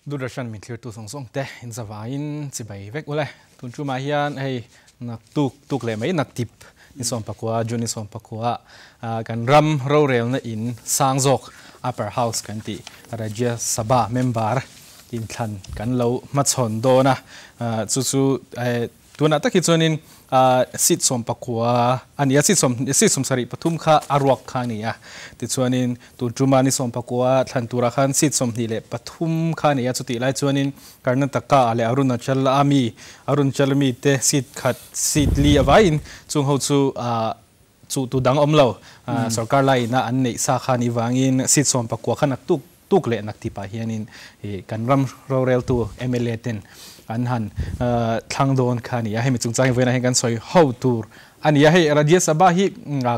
Doordarshan min thlirtu zawng zawng te in zavaiin chibai vek ule. Tun tumah hian hei nak tuk tuk leh mai nak tip ni 19 June ni 19 kan ram rorelna in sang zawk upper house kan ti Rajya Sabha member in thlan kan lo hmachhawn dawn a chu chu tunah tak hi chuanin seat 19 ani a seat sawm seat 73 kha a ruak kha ani a tichuanin tun tuma ni 19 thlan tura khan seat 23 kha ani a chuti lai chuanin Karnataka leh Arunachal ami Arunachal mi te seat khat seat li awaiin chung ho chu chu tu dang awm lo sarkar laina an nei sa kha ni wangin seat 19 kha nak tuk tuk leh nak ti pa hianin kan ram rorel tu MLA ten an han thlang dawn kha ni a hemi chungchang voina hian kan sawi ho tur ani a hei Rajya Sabha hi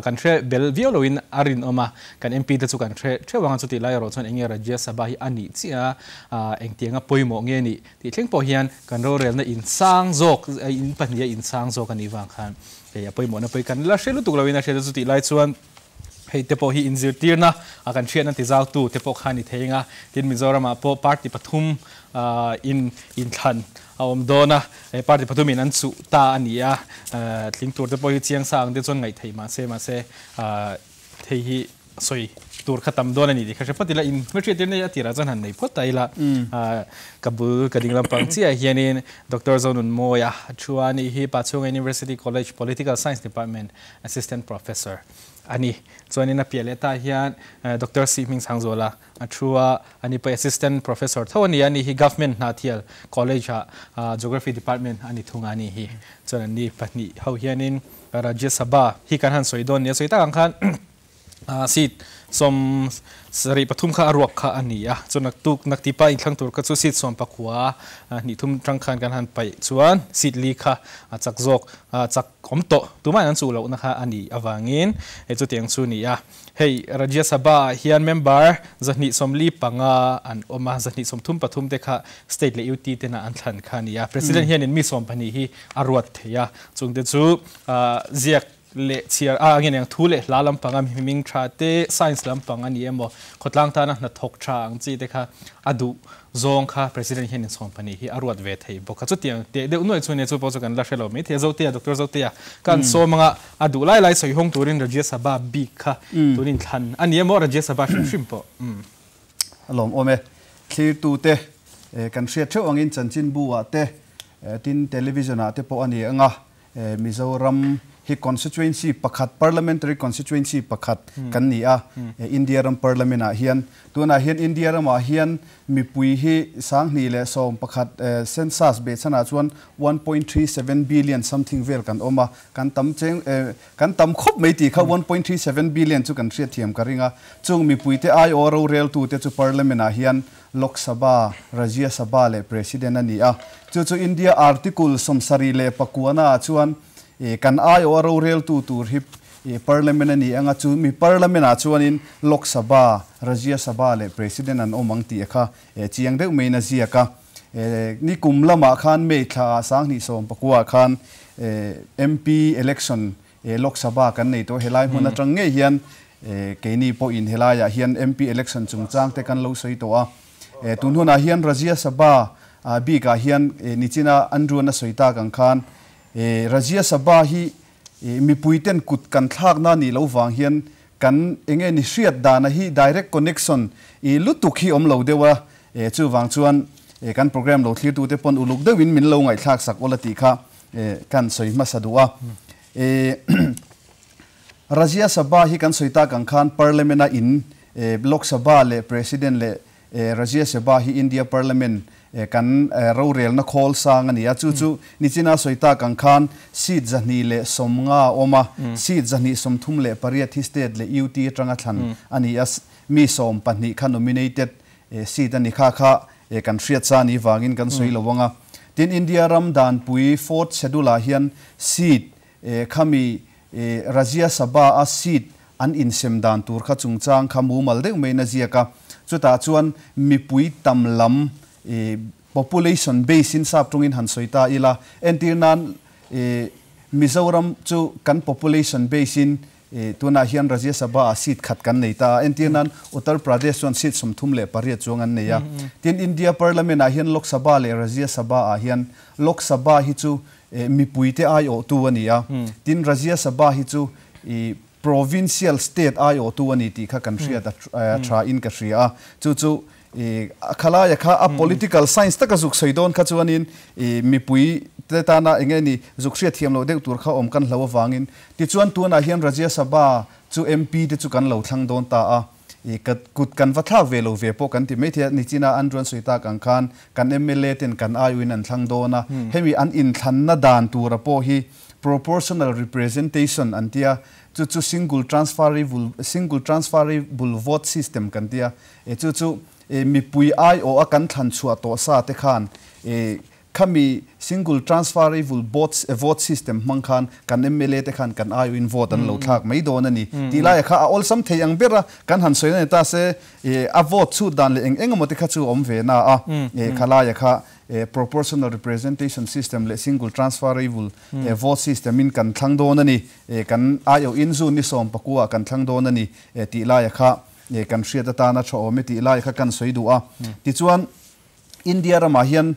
kan hre bel viau loin a rin awm a kan MP te chu kan hre theuh ang chuti lai erawh chuan enge Rajya Sabha hi ani chiah a engtianga pawimawh nge ni tih thleng pawh hian kan rorelna in sang zawk in pahnih a in sang zawk ani vang khan hei a pawimawhna pawh hi kan la hre lutuk loin a hriat a chuti lai chuan hei te pawh hi inzirtirna a kan hriatna ti zau tu te pawh kha ni thei anga tin Mizoramah pawh party pathum in inthlan a awm dawn a hei party pathum in an chuh ta ani a tling tur te pawh hi chiang sa ang te chuan ngaih theih mahse mahse thei hi sawi tur kha tam dawn ani tih kha hre phawt ila in hmelhriattirna hi a tirah chuan han nei phawt ta ila ka bul ka ding lampang chiah hianin Doctor Zonunmawia thu a ni hi Pachhunga University College Political Science Department Assistant Professor ani chuanin a piah leh tah hian Doctor Si Hming Sangzuala a thu a ani pawh Assistant Professor tho ani a ni hi Government Hnahthial College ah Geography Department ani thung a ni hi chuan an ni pahnih ho hianin Rajya Sabha hi kan han sawi dawn nia sawi tak ang khan seat 73 kha a ruak kha ani a chuan naktuk naktipa inthlang tur kha chu seat 19 hnih thum tang khan kan han paih chuan seat li kha a chak zawk chak awm tawh tumah an chu lohna kha ani awangin hei chu tiang chu ni a hei Rajya Sabha hian member 245 an awm a 233 te kha state leh UT te na an thlan kha ani a president hian in mi 12 hi a ruat thei a chungte chu ziak leh chhiar a angin ang thu leh hla lampang a miming tha te science lampang ani emaw khawtlang tana hna thawk tha ang chi te kha a duh zawng kha president hian in 12 hi a ruat ve thei bawk a chutiang te deuh nuai chu ne chu pawh chu kan la hre lo mai thei Zotea Doctor Zotea kan sawmanga a duh lai lai sawi hawng turin Rajya Sabha bik kha tunin thlan ani emaw Rajya Sabha hrim hrim pawh. Alawm awm e thlir tu te kan hriat theuh angin chanchin bu ah te tin television ah te pawh ani anga Mizoram hi constituency pakhat parliamentary constituency pakhat kan ni a India ram parliament ah hian tunah hian India ramah hian mipui hi 2011 census be chanah chuan 1.37 billion something vel kan awm a kan tam cheng kan tam khawp mai tih kha 1.37 billion chu kan hriat thiam ka ring a chung mipui te ai aw rorel tu te chu parliament ah hian Lok Sabha Rajya Sabha leh president ani a chu chu India article 79 ah chuan kan ai aw rorel tu tur hi parliament ani anga chu mi parliament ah chuanin Lok Sabha Rajya Sabha leh president an awm ang tih kha chiang deuh mai na ziaka ni kum lama khan mei thla 2019 khan MP election Lok Sabha kan nei to helai hmun atang nge hian keini pawh in helai ah hian MP election chungchang te kan lo sawi to a tun hunah hian Rajya Sabha bik ah hian nichina an ruan a sawi tak ang khan Rajya Sabha hi mipui ten kut kan thlak na ni lo wang hian kan enge ni hriat dana hi direct connection lutuk hi awm lo deuha chu wang chuan kan program lo thlir tu te pawn uluk deuhin min lo ngai thlak sak ola ti kha kan sawi hmasa duh a Rajya Sabha hi kan sawi tak ang khan parliament a in Lok Sabha leh president leh Rajya Sabha hi India parliament kan rorel na khawl sang ani a chu chu nichina sawi tak ang khan seat 250 awm a seat 238 hi state leh UT atanga thlan ani a mi 12 kha nominated seat ani kha kha kan hriat sa ni wangin kan sawi lowanga tin India ram dan pui fourth schedule ah hian seat khami Rajya Sabha a seat an insem dan tur kha chungchang kha mumal deuh mai na ziaka chutah chuan mipui tam lam population base in sap tungin han sawi ta ila entir nan Mizoram chu kan population base in Tunah hian Rajya Sabha ah seat khat kan nei ta a, entir nan Uttar Pradesh chuan seat 38 chuang an nei a. Tin, India Parliament ah hian Lok Sabha leh Rajya Sabha ah hian Lok Sabha hi chu mipuite aiawhtu a ni a, tin Rajya Sabha hi chu provincial state aiawhtu a ni tih kha kan hriat a tha in ka hria a. Chu chu a khalaia kha a political science taka zuk sawi dawn kha chuanin mipui te tana eng nge ni zuk hriat thiam loh deuh tur kha awm kan hlo avangin tichuan tunah hian Rajya Sabha chu MP te chu kan lo thlang dawn ta a, kut kan va thlak ve lo ve pawh kan ti mai thei a, nichina an ruan sawi tak ang khan kan mla ten kan aiawin an thlang dawn a, hemi an inthlanna dan tura pawh hi proportional representation an tia, chu chu single transferable single transferable vote system kan tia. E chu chu e mipui aiawh a kan thlan chhuah tawh sa te khan e khami single transferable votes vote system hmang khan kan mla te khan kan aiawhin vote an lo thlak mai dawn a ni tih laia kha a awlsam thei ang ber a, kan han sawi na ni ta se e a vote chhut dan leh eng eng emaw te kha chu a awm ve na a, e kha laia kha e proportional representation system leh single transferable vote system in kan thlang dawn a ni, e kan aiawhin June ni 19 ah kan thlang dawn a ni e tih laia kha Kan hriat atana tha awm e tih lai kha kan sawi duh a. Tichuan, India ramah hian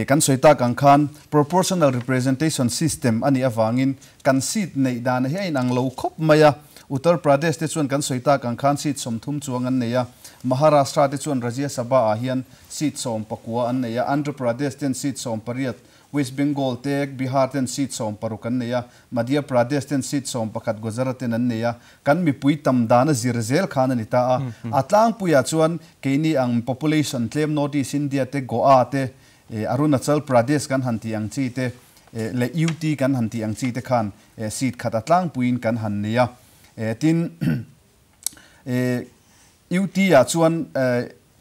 kan sawi tak ang khan proportional representation system a nih avangin kan seat neih dan hi a inang lo khawp mai a. Uttar Pradesh te chuan kan sawi tak ang khan seat 30 chuang an nei a, Maharashtra te chuan Rajya Sabha ah hian seat 19 an nei a, Andhra Pradesh ten seat 18, West Bengal te, Bihar ten seat 16 an nei a, Madhya Pradesh ten seat 11 Gujarat ten an nei a, kan mipui tam dan a zir zel khan a ni ta a. A tlangpuiah chuan keini ang population tlem North East India te, Goa te, Arunachal Pradesh kan han tih ang chi te leh UT kan han tih ang chi te khan seat khat a tlangpuiin kan han nei a. Tin, UT ah chuan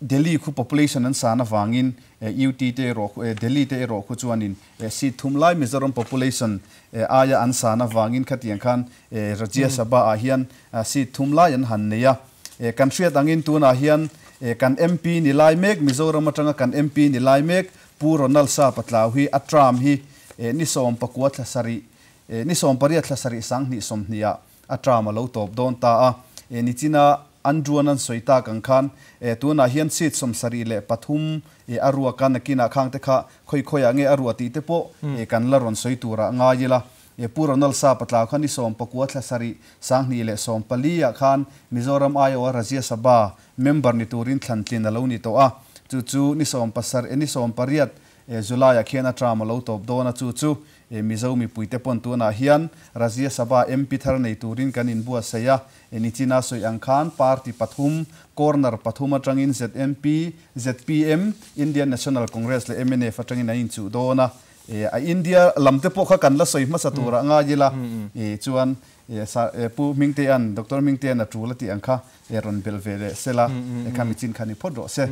Delhi khu population an san avangin UT te erawh khu Delhi te erawh khu chuanin seat thum lai Mizoram population aia an san avangin khatiang khan Rajya Sabha ah hian seat thum lai an han nei a. Kan hriat angin tunah hian kan MP ni lai mek Mizoram atanga kan MP ni lai mek Pu Ronald Sapa Tlau hi a term hi ni 19 thla sarih ni 18 thla sarih 2020 ah a term a lo tawp dawn ta a. Nichina Andrew-an an sawi tak ang khan tunah hian seat 73 a ruak a, nakinah khang te kha khawi khawiah nge a ruah tih te pawh kan la rawn sawi turah ngai ila. Pu Ronald Sapa Tlau kha ni 19 thla sarih 2014 ah khan Mizoram aiawha Rajya Sabha member ni turin thlantlin a lo ni tawh a, chu chu ni 17 ni 18 July ah khian a term a lo tawp dawn a, chu chu Mizo mipuite pawn tunah hian Rajya Sabha MP thar nei turin kan inbuatsaih a, Nichina sawi ang khan party pathum, corner pathum atangin ZNP, zpm, Indian National Congress leh mnf atangin an inchuh dawn a, a India lam te pawh kha kan la sawi hmasa turah ngai ila, chuan Pu Hmingtea'n, Doctor Hmingtea'n a tul a tih ang kha rawn belh ve leh sela, kha michin kha ni phawt rawh se.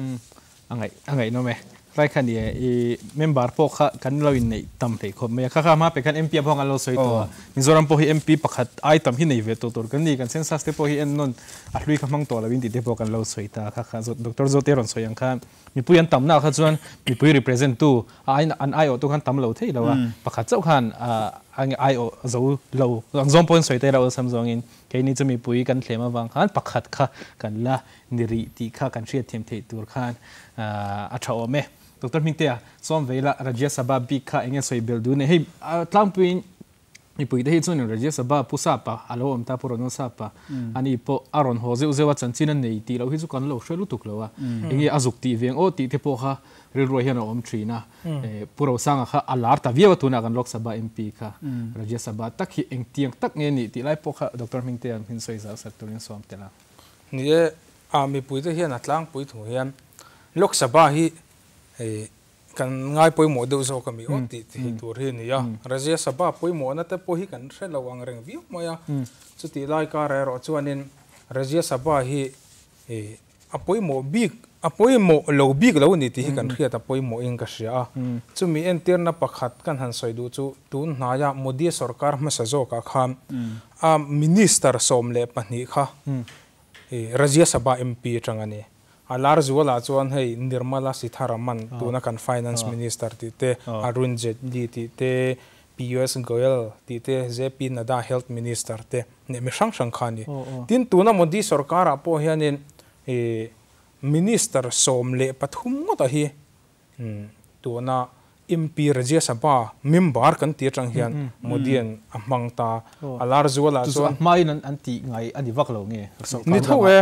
A ngaih a ngaihnawm e. Tlai kha ni e, i member pawh kha kan lo inneih tam hlei khawp mai a. Kha kha hma pek khan MP a pawh an lo sawi tawh a. Mizoram pawh hi MP pakhat ai tam hi nei ve tawh tur kan ni. Kan census te pawh hi en nawn a hlui kha hmang tawh lo in tih te pawh kan lo sawi ta. Kha kha Doctor Zote rawn sawi ang khan mipui an tamna kha chuan mipui represent tu a ai an aiawh tu khan tam lo thei lo a. Pakhat chauh khan a aiawh zo lo ang zawng pawhin sawi ta ila awlsam zawngin keini chu mipui kan thlem avang khan pakhat kha kan la ni rih tih kha kan hriatthiam theih tur khan a tha awm e. Doctor Hmingtea, sawm vei la, Rajya Sabha bik kha eng nge sawi belh duh nei? Hei tlangpuiin mipui te hi chuanin Rajya Sabha Pu Sapa a lo awm ta, Pu Ronald Sapa, ani pawh a rawn haw zeuh zeuh a, chanchin a nei tih loh hi chu kan lo hre lutuk lo a, eng nge a zuk tih veng aw tih te pawh kha rilruah hian a awm thin a. Pu Rosanga kha a lar ta viau a, tunah kan Lok Sabha MP kha Rajya Sabha tak hi engtiang tak nge nih tih lai pawh kha Doctor Hmingtea min sawi zau sak turin sawm tel a. Ni e, a mipuite hian a tlangpui thu hian Lok Sabha hi hei kan ngai pawimawh deuh zawk a mi aw tih thei tur hi a ni a. Rajya Sabha pawimawhna te pawh hi kan hre lo ang reng viau mai a. Chutih lai karah erawh chuanin Rajya Sabha hi a pawimawh bik, a pawimawh lo bik lo a ni tih hi kan hriat a pawimawhin ka hria a. Chumi entirna pakhat kan han sawi duh chu tun hnaia Modi sorkar hmasa zawkah khan a minister 12 kha Rajya Sabha MP atang a ni. A lar zualah chuan hei Nirmala Sitharaman tuna kan finance minister tih te, Arun Jaitley tih te, Piyush Goyal tih te, JP Nadda Health Minister te leh mi hrang hrang kha a ni. Tin, tuna Modi sorkarah pawh hianin Minister 13 ngawta hi tuna MP Rajya Sabha member kan tih atang hian Modi-a'n a hmang ta. A lar zualah chuan. Chu chu a hmain an tih ngai a ni vak lo nge sorkar Ni tho e.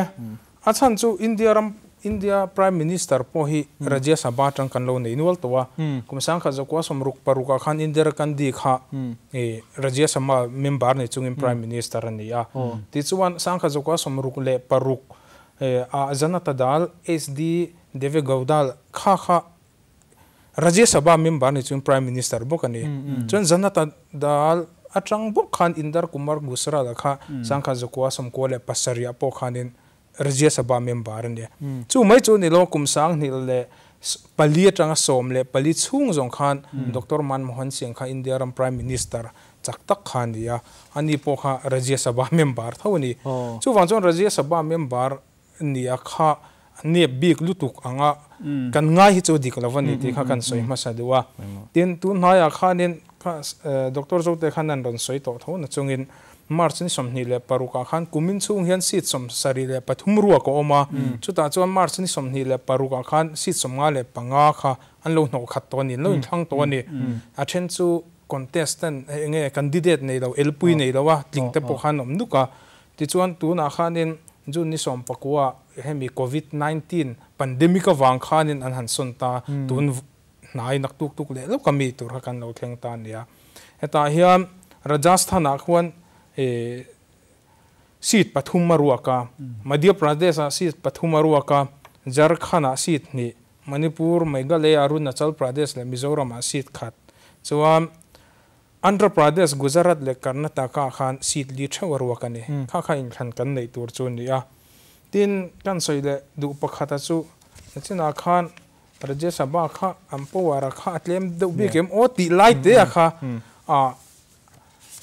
A chhan chu India ram India Prime Minister pawh hi Rajya Sabha atang kan lo nei nual tawh a. Kum 1966 ah khan Indira Gandhi kha Rajya Sabha member nei chungin Prime Minister a ni a. Tichuan 1966 ah Janata Dal HD Deve Gowda kha kha Rajya Sabha member ni chuan Prime Minister bawk a ni. Chuan Janata Dal atang bawk khan Indar Kumar Gujral kha 1997 ah pawh khanin Rajya Sabha member a ni. Chu mai chu ni lo kum 2004 atanga 14 chhung zawng khan Doctor Manmohan Singh kha India ram Prime Minister chak tak kha a ni a, ani pawh kha Rajya Sabha member tho a ni. Chuvang chuan Rajya Sabha member nia kha nep bik lutuk anga kan ngai hi chu dik lo a ni tih kha kan sawi hmasa duh a. Tin, tun hnaiah khanin kha Doctor Zote khan an rawn sawi tawh tho na chungin March ni 26 ah khan kumin chhung hian seat 73 ruak a awm a, chutah chuan March ni 26 ah khan seat 55 kha an lo hnawh khat tawh a ni, an lo inthlang tawh a ni. A then chu contestant enge candidate nei lo, elpui nei lo a tling te pawh khan an awm nuk a. Tichuan tunah khanin June ni 19 hemi Covid 19 pandemic avang khanin an han sawn ta, tun hnai nak tuk tuk leh lawk a mi tur kha kan lo thleng ta a nia. Hetah hian Rajasthan ah khuan seat pathum a ruak a, Madhya Pradesh ah seat pathum a ruak a, Jharkhand ah seat hnih, Manipur, Meghalaya, Arunachal Pradesh leh Mizoram ah seat khat. Chuan Andhra Pradesh, Gujarat leh Karnataka ah khan seat li theuh a ruak a ni. Kha kha inthlan kan neih tur chu a ni a. Tin, kan sawi leh duh pakhata chu nachinah khan Rajya Sabha kha an power a kha a tlem deuh bik em aw tih lai te a kha a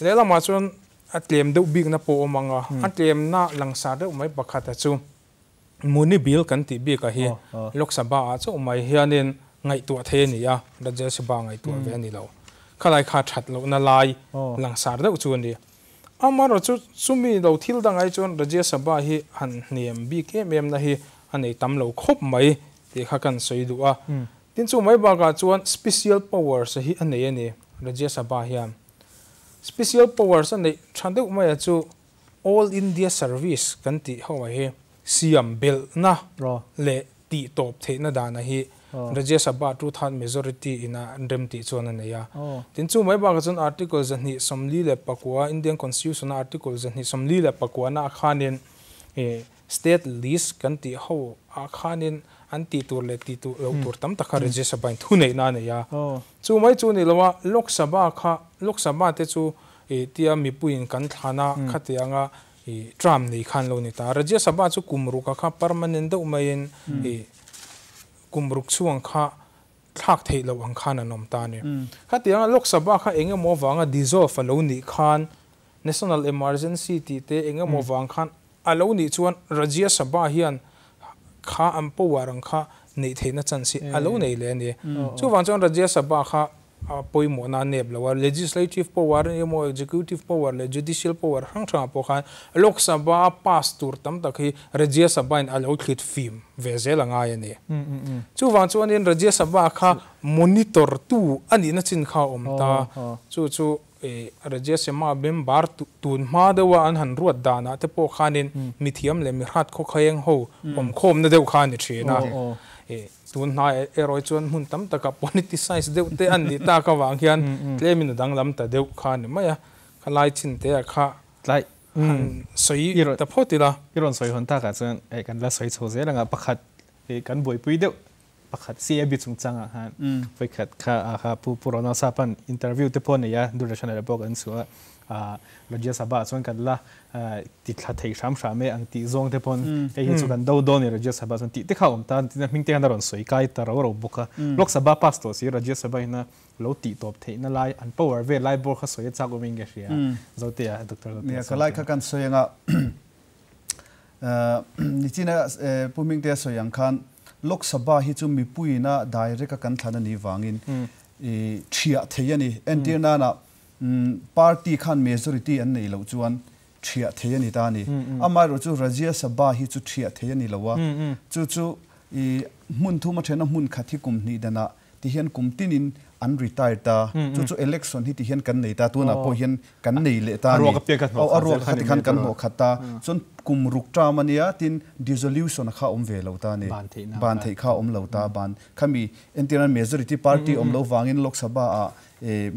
lehlamah chuan a tlem deuh bikna pawh awm ang a, a tlemna langsar deuh mai pakhata chu Muni Bill kan tih bikah hi Lok Sabha ah chauh mai hianin ngaihtuah thei a ni a, Rajya Sabha ngaihtuah ve a ni lo. Khalai kha that lohna lai langsar deuh chu a ni. Amaherawhchu chumi lo thil dangai chuan Rajya Sabha hi han hniam bik em em na hi a nei tam lo khawp mai tih kha kan sawi duh a. Tin chu mai bakah chuan special powers hi a nei a ni Rajya Sabha hian. Special powers a neih tha deuh maia chu All India Service kan tih ho hi siam belhna leh tih tawp theihna dana hi Rajya Sabha two third majority ina an rem tih chuan a nei a. Tin chu mai bakah chuan Article 249 Indian Constitution a Article 249 na khanin State list kan tih ho ah khanin an tih tur leh tih tur loh tur tam tak kha Rajya Sabha in thuneihna a nei a. Chu mai chu ni lo a, Lok Sabha kha Lok Sabha te chu I tia mipuiin kan thlan a, khatianga i tram nei khan lo ni ta. Rajya Sabha chu kum ruka kha permanent deuh maiin i kum ruk chhuang kha thlak theih loh ang khan an awm ta a ni. Khatianga Lok Sabha kha eng emaw vanga dissolve a lo nih khan National Emergency tih te eng emaw vang khan a lo nih chuan Rajya Sabha hian kha an power ang kha neih theihna chance hi a lo nei leh a ni. Chuvang chuan Rajya Sabha kha a pawimawhna a nep lo a, legislative power emaw executive power leh judicial power hrang hrangah pawh khan Lok Sabha a pass tur tam tak hi Rajya Sabha in a lo thlit fim ve zel a ngai a ni. Chuvang chuanin Rajya Sabha kha monitor tu a nihna chin kha a awm ta, chu chu Rajya Sabha member tun hma deuha an han ruat danah te pawh khanin mithiam leh mihrat khawkheng ho awmkhawmna deuh kha a ni thin a. Tun hnai erawh chuan hmun tam takah politicize deuh te an nih tak avang hian tlemin a danglam ta deuh kha a ni mai a, kha lai chin te ah kha Tlai han sawi ta phawt ila. I rawn sawi hawn takah chuan hei kan la sawi chho zel anga pakhat hei kan buaipui deuh pakhat CAB chungchangah khan vawikhat kha kha Pu Pu Ronald Sapan interview te pawh a nei a, Doordarshan ah pawh kan chhuah a, Rajya Sabha ah chuan kan la ti thla thei hram hram e ang tih zawng te pawn hei hi chu kan do dawn e Rajya Sabha chuan tih te kha a awm ta tin a hming te khan a rawn sawi kai ta ro ro bawk a. Lok Sabha pass tawh si Rajya Sabha in a lo tih tawp theihna lai an power vel lai bawr kha sawi a chak awm in ka hria. Zotea Doctor Zotea Nia ka lai kha kan sawi anga nichina Pu Hmingtea sawi ang khan Lok Sabha hi chu mipuiin a direct a kan thlan a nih vangin i thiah thei a ni. Entir nana. Party khan majority an nei loh chuan thiah thei a ni ta a ni. Amaherawhchu Rajya Sabha hi chu thiah thei a ni lo a, chu chu i hmun thum a thena hmun khat hi kum hnih danah ti hian kum tinin an retire ta, chu chu election hi ti hian kan nei ta, tunah pawh hian kan nei leh ta a ni. Aw, a ruak kha ti khan kan hnawh khat ta. Chuan kum ruk term a nia, tin dissolution a kha awm ve lo ta a ni. Ban theih kha a awm lo ta, ban khami entirnan majority party awm lo vangin Lok Sabha ah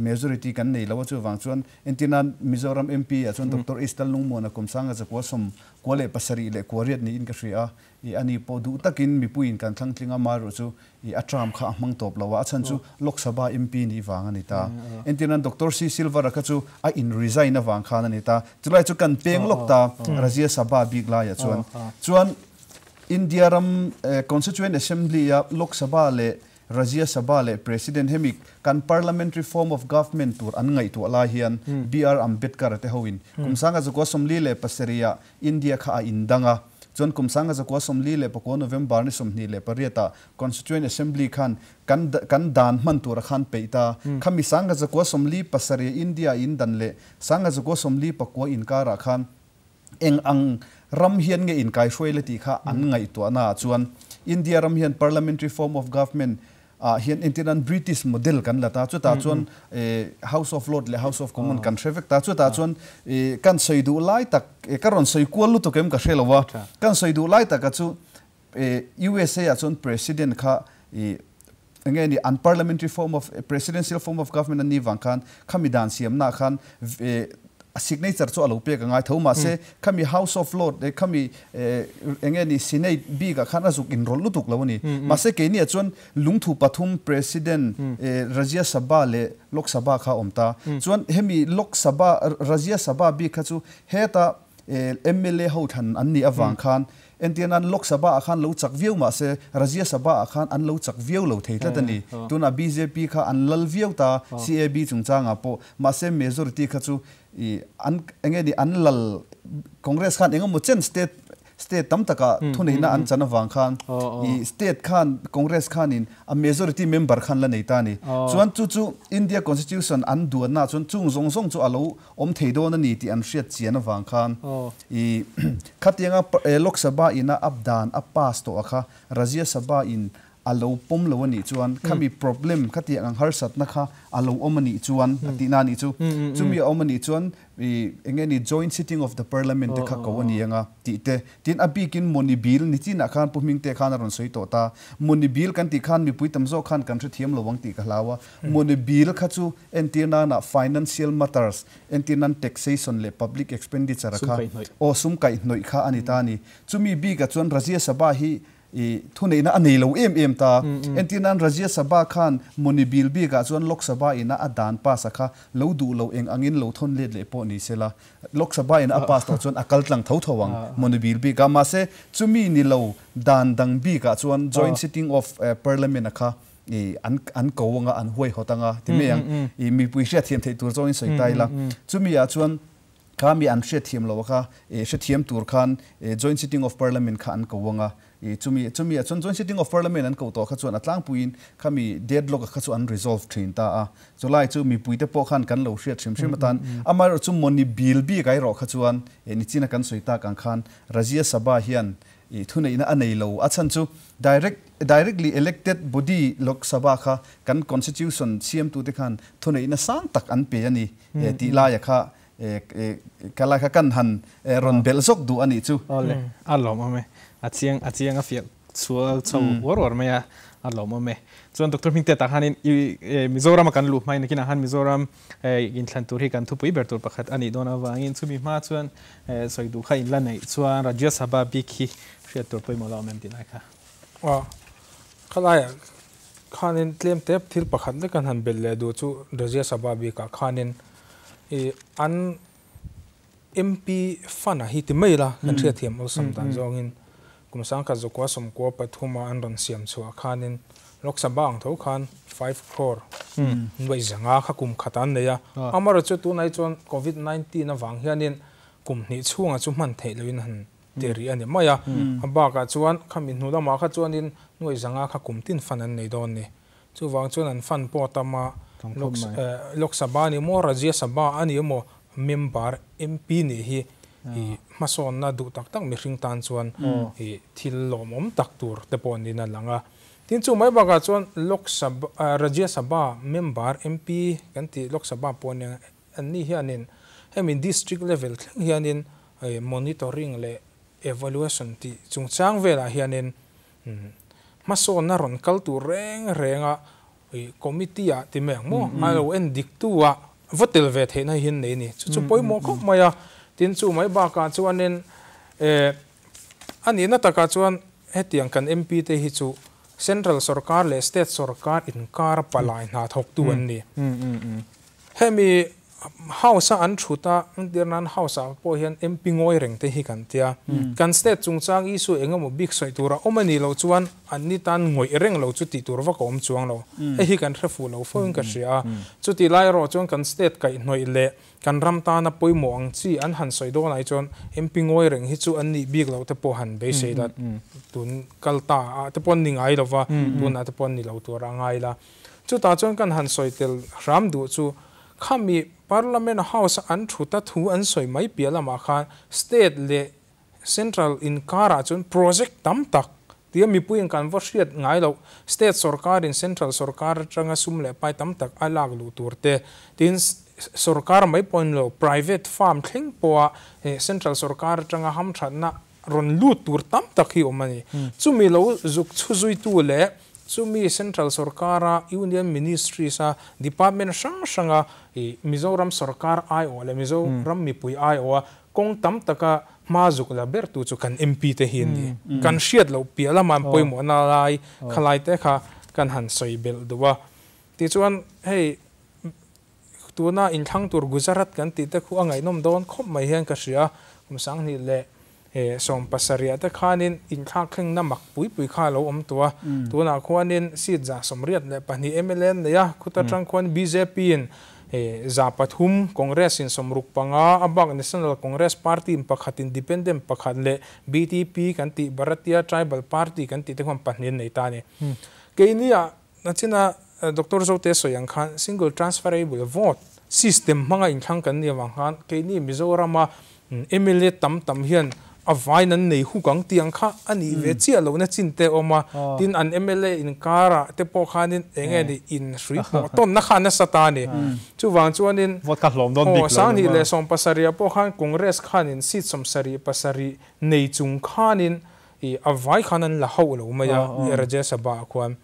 majority kan nei lo a, chuvang chuan entirnan Mizoram MP ah chuan Doctor Eastal Lungmuana kum sanga zakua sawm kua leh pasarih leh kua riat niin ka hria a, i ani pawh duh takin mipuiin kan thlang tling a, amaherawh chu i a term kha a hmang tawp lo a, a chhan chu Lok Sabha MP nih vang a ni ta. Entirnan Doctor C Silvara kha chu a in resign avang khan a ni ta, chulai chu kan peng lawk ta Rajya Sabha bik laiah chuan. Chuan India ram Constituent Assembly a Lok Sabha leh Rajya Sabha leh President hemi kan Parliamentary form of Government tur an ngaihtuah lai hian BR Ambedkar te hoin kum sanga zakua 47 ah India kha a indang a, chuan kum sanga zakua 44 November ni 28 ah Constituent Assembly khan kan kan dan hman tura khan peih ta. Khami sanga zakua 47 India indan leh sanga zakua 49 inkarah khan eng ang ram hian nge inkai hruai le tih kha an ngaihtuahna ah chuan India ram hian parliamentary form of government ah hian entirnan British model kan la ta, chutah chuan House of Lord leh House of Common kan hre vek ta, chutah chuan kan sawi duh lai tak, ka rawn sawi kual lutuk em ka hre lo a, kan sawi duh lai taka chu USA ah chuan president kha enge ni an parliamentary form of presidential form of government an ni vang khan khami dan siamna khan a signature chu a lo pek a ngai tho mahse khami House of Lord khami enge ni Senate bik ah khan a zuk inrawlh lutuk lo a ni. Mahse keini ah chuan lungthu pathum President Rajya Sabha leh Lok Sabha kha a awm ta. Chuan hemi Lok Sabha Rajya Sabha bik kha chu heta MLA ho thlan an nih avang khan Entir nan Lok Sabha ah khan lo chak viau mah se Rajya Sabha ah khan an lo chak viau lo thei tlat a ni. Tunah bjp kha an lal viau ta CAB chungchangah pawh mahse majority kha chu i an enge ni an lal Congress khan engemaw chen state state tam takah thuneihna an chan avang khan i state khan Congress khanin a majority member khan la nei ta a ni. Chuan chu chu India Constitution an duanna chuan chung zawng zawng chu a lo awm thei dawn a ni tih an hriat chian avang khan i khatianga Lok Sabha ina a dan a pass tawh a kha Rajya Sabha in a lo pawm lo a nih chuan khami problem khatiang ang harsatna kha a lo awm a nih chuan a tihna a nih chu. Chumi a awm a nih chuan i enge ni joint sitting of the parliament te kha ko a ni anga tih te. Tin a bikin Moni Bill ni chinah khan Pu Hmingte khan a rawn sawi tawh ta. Moni Bill kan tih khan mipui tam zawk khan kan hrethiam lo ang tih ka hlau a. Moni Bill kha chu Entir nana financial matters, entir nan taxation leh public expenditure a kha, aw sum kaihhnawih kha a ni ta a ni. Chumi bikah chuan Rajya Sabha hi i thuneihna a nei lo em em ta. Entir nan Rajya Sabha khan mawni bil bikah chuan Lok Sabha ina a dan pass a kha lo duh lo eng angin lo thawn let leh pawh ni sela. Lok Sabha ina a pass tawh chuan a kal tlang tho tho ang mawni bil bikah. Mahse chumi ni lo dan dang bikah chuan joint sitting of parliament a kha i an an ko anga an huai hawt anga ti mai ang i mipui hriatthiam theih tur zawngin sawi ta ila chumi ah chuan kha mi an hriatthiam lo kha i hrethiam tur khan joint sitting of parliament kha an ko anga i chumi chumi ah chuan joint sitting of parliament an ko tawh kha chuan a tlangpuiin khami deadlock kha chu an resolve thin ta a chulai chu mipui te pawh khan kan lo hriat hrim hrim atan amaherawh chu mawni bil bik ai rawh kha chuan nichina kan sawi tak ang khan Rajya Sabha hian I thuneihna a nei lo. A chhan chu direct, directly elected body Lok Sabha kha kan constitution siamtute khan thuneihna sang tak an pe a ni tih laia kha ka lai kha kan han rawn belh zawk duh a nih chu. Awle, a lawmawm e. A chiang, a chiang a fiah chhual chho uar uar mai a, a lawmawm e. Chuan Doctor Hmingte tah khanin i Mizoram a kan luh hmain nakinah khan Mizoram inthlan tur hi kan thupui ber tur pakhat a nih dawn avangin chumi hma chuan Sawi duh kha in la neih chuan Rajya Sabha bik hi hriat tur pawimawh lo awm em tih lai kha. Aw, khalaiah khanin tlem tep thil pakhat lek an han belh leh duh chu Rajya Sabha bikah khanin i an MP fund a hi ti mai la kan hriatthiam awlsam dan zawngin kum sangkhat zakua sawmkua pathuma an rawn siam chhuah khanin Lok Sabha ang tho khan 5 crore nuaih zanga kha kum khat an nei a. Amaherawhchu chu tunah hi chuan Covid 19 avang hianin kum hnih chhungah chu hman theih lohin han ti rih a ni mai a. A bakah chuan khami hnu lamah kha chuanin nuaih zanga kha kum tin fund an nei dawn ni. Chuvang chuan an fund pawh a tam a. Lok Sabha ni maw Rajya Sabha a ni emaw member MP nih hi i hmasawnna duh tak tak mihring tan chuan i thil lawmawm tak tur te pawh niin a lang a. Tin chu mai bakah chuan Lok Sabha Rajya Sabha member MP kan tih Lok Sabha pawh nia an ni hianin hemi district level thleng hianin monitoring leh evaluation tih chungchang velah hianin hmasawnna rawn kal tur reng reng a committee ah ti mai ang maw a lo en dik tu ah va tel ve theihna hi an nei a ni. Chu chu pawimawh khawp mai a, tin chu mai bakah chuanin a nihna takah chuan hetiang kan MP te hi chu Central sorkar leh State sorkar inkar palai hna thawktu an ni. Hemi House a an thut a, entir nan House ah pawh hian MP ngawi reng te hi kan tia. Kan state chungchang issue eng emaw bik sawi tur a awm a nih loh chuan an ni tan ngawih reng lo chu tih tur vak a awm chuang lo. Hei hi kan hre fuh lo fo in ka hria a. Chutih lai erawh chuan kan state kaihhnawih leh kan ram tana pawimawh ang chi an han sawi dawn ai chuan MP ngawi reng hi chu an nih bik loh te pawh han beisei la tun kal ta ah te pawh an ni ngai lo va, tunah te pawh an ni lo tur a ngai la. Chutah chuan kan han sawi tel hram duh chu khami Parliament House an thuta thu an sawi mai piah lamah khan State leh Central inkarah chuan project tam tak tia mipuiin kan va hriat ngai loh State sorkarin Central sorkar atanga sum leh pai tam tak a lak luh tur te tin sorkar mai pawh ni lo private farm thleng pawha Central sorkar atanga hamthatna rawn lut tur tam tak hi awm a ni. Chumi lo zuk chhu zuitu leh chumi Central sorkara Union Ministries a Department hrang hranga ih Mizoram sorkar aiawh leh Mizoram mipui aiawha kawng tam taka hma zuk la bertu chu kan MP te hi an ni. Kan hriat loh piah lama an pawimawhna lai khalai te kha kan han sawi belh duh a. Tichuan hei Tuna inthlang tur Gujarat kan tih te khu a ngaihnawm dawn khawp mai hian ka hria. Kum 2017 te khanin inthlak thlengna mak pui pui kha a lo awm tawh a. Tunah khuanin seat 122 mla an nei a, khuta tang khuan bjp in 300, Congress in 65, a bak National Congress Party in pakhat, Independent pakhat leh BTP kan tih Bharatiya Tribal Party kan tih te khuan pahnih an nei ta a ni. Keini-ah Nachina Doctor Zote sawi ang khan single transferable vote system hmanga inthlang kan nih avang khan keini Mizorama mla tam tam hian a vain an nei huk ang tih ang kha a nih ve chiah lohna chin te a awm a. Tin an mla inkarah te pawh khanin eng nge ni inhrui pawh tawnna kha a nasa ta a ni. Chuvang chuanin Vote kha hlawm dawn bik lo 2017 ah pawh khan Congress khanin seat 77 nei chung khanin I a vai khan an la hauh lo mai a, Rajya Sabha ah khuan.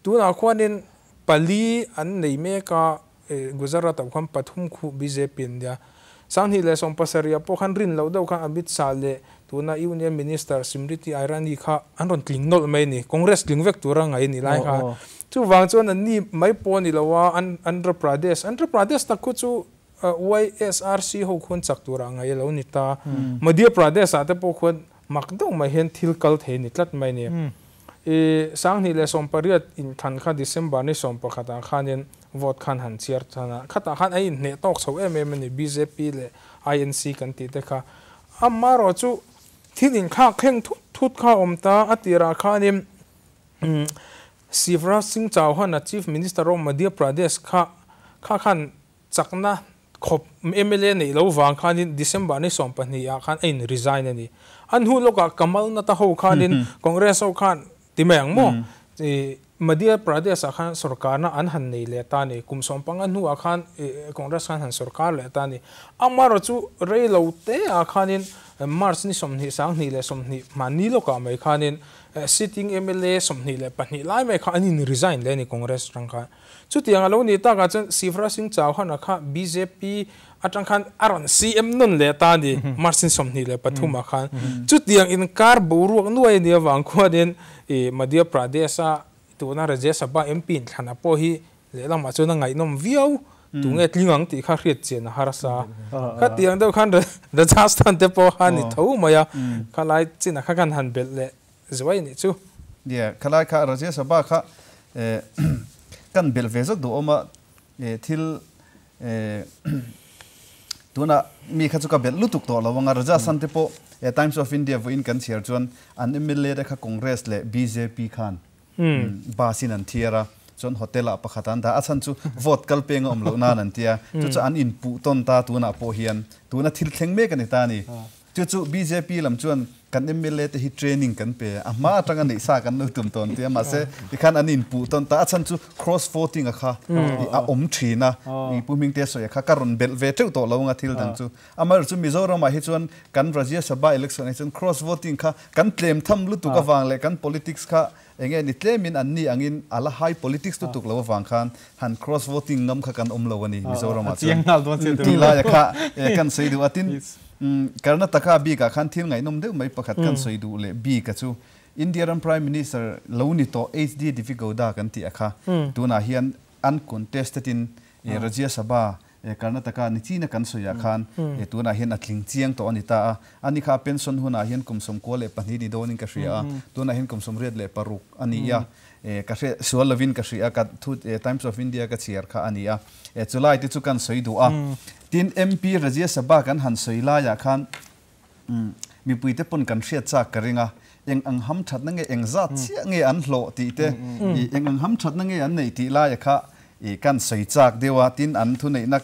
Tunah khuanin pali an nei mek a, Gujarat ah khuan pathum khuh bjp an nia. 2017 ah pawh khan rin loh deuh khan Amit Shah leh tuna Union Minister Smriti Irani kha an rawn tling nawlh mai a ni. Congress tling vek tura ngaih a ni lai kha. Chuvang chuan an ni mai pawh a ni lo a, Andhra Pradesh, Andhra Pradesh tak khu chu YSRC ho khuan chak turah ngaih a lo ni ta. Madhya Pradesh ah te pawh khuan mak deuh mai hian thil kal thei a ni tlat mai a ni. I 2018 inthan kha December ni 11 ah khanin vote khan han chhiar tan a, khatah khan a inhneh tawk chho em em a ni bjp leh INC kan tih te kha. Amaherawh chu thil inthlak thleng thut thut kha a awm ta, a tirah khanin Shivraj Singh Chauhan a Chief Minister of Madhya Pradesh kha kha khan Chakna khawp mla neih lo vang khanin December ni 12 ah khan a in resign a ni. A hnu lawkah Kamal Natha ho khanin Congress ho khan ti mai ang maw? Madhya Pradesh ah khan sorkarna an han nei leh ta a ni. Kum 15 hnuah khan Congress khan han sorkar leh ta a ni. Amaherawh chu rei lo te ah khanin March ni 20 2020 hmanni lawkah mai khanin sitting mla 22 lai mai kha an in resign leh a ni Congress atang khan. Chutiang a lo nih takah chuan Shivraj Singh Chauhan-a kha bjp atang khan a rawn CM nawn leh ta a ni, March ni 23 ah khan. Chutiang inkar boruak nuai a nih avang khuanin ih Madhya Pradesh-a tuna Rajya Sabha MP inthlana pawh hi lehlamah chuan a ngaihnawm viau, tunge tling ang tih kha hriat chian a harsa. Khatiang deuh khan Rajasthan te pawh kha a ni tho mai a, khalai chinah kha kan han belh leh Zuai nih chu. Nia, khalai kha Rajya Sabha kha kan belh ve zawk duh awm a, thil tunah mi kha chu ka belh lutuk tawh lo ang a, Rajasthan te pawh Times of India vawiin kan chhiar chuan an mla te kha Congress leh bjp khan bus in an thiar a. Chuan hotel ah pakhat an dah a chhan chu vote kal peng a awm loh nan an tia. Chu chu an inpuh tawn ta tunah pawh hian tuna thil thleng mek a ni ta a ni. Chu chu bjp lam chuan kan mla te hi training kan pe a, a hma atanga neih sa kan lo tum tawn tia mahse tikhan an inpuh tawn ta a chhan chu cross voting a kha a awm thin a, i Pu Hmingtea sawi a kha ka rawn belh ve teuh tawh lo anga thil dang chu. Amaherawhchu chu Mizoramah hi chuan kan Rajya Sabha election ah hi chuan cross voting kha kan tlem tham lutuk avang leh kan politics kha Enge ni tlemin an ni angin a la high politics lutuk lo avang khan han cross voting ngam kha kan awm lo a ni Mizoramah chuan tih laia kha kan sawi duh a. Tin, Karnataka bikah khan thil ngaihnawm deuh mai pakhat kan sawi duh leh bika chu India ram Prime Minister lo ni tawh HD Deve Gowda kan tih a kha tunah hian uncontested in Rajya Sabha Karnataka ni china kan sawiah khan tunah hian a tling chiang tawh a ni ta a. Ani kha pension hunah hian kum 92 ni dawnin ka hria a, tunah hian kum 86 a ni a. Ka hre sual lovin ka hria a, ka thu Times of India ka chhiar kha a ni a. Chulai te chu kan sawi duh a. Tin, MP Rajya Sabha kan han sawi laiah khan mipui te pawn kan hriat chak ka ring a, eng ang ham thatna nge eng zat chiah nge an hlawh tih te, eng ang ham thatna nge an neih tih laia kha kan sawi chak deuh a, tin an thuneihna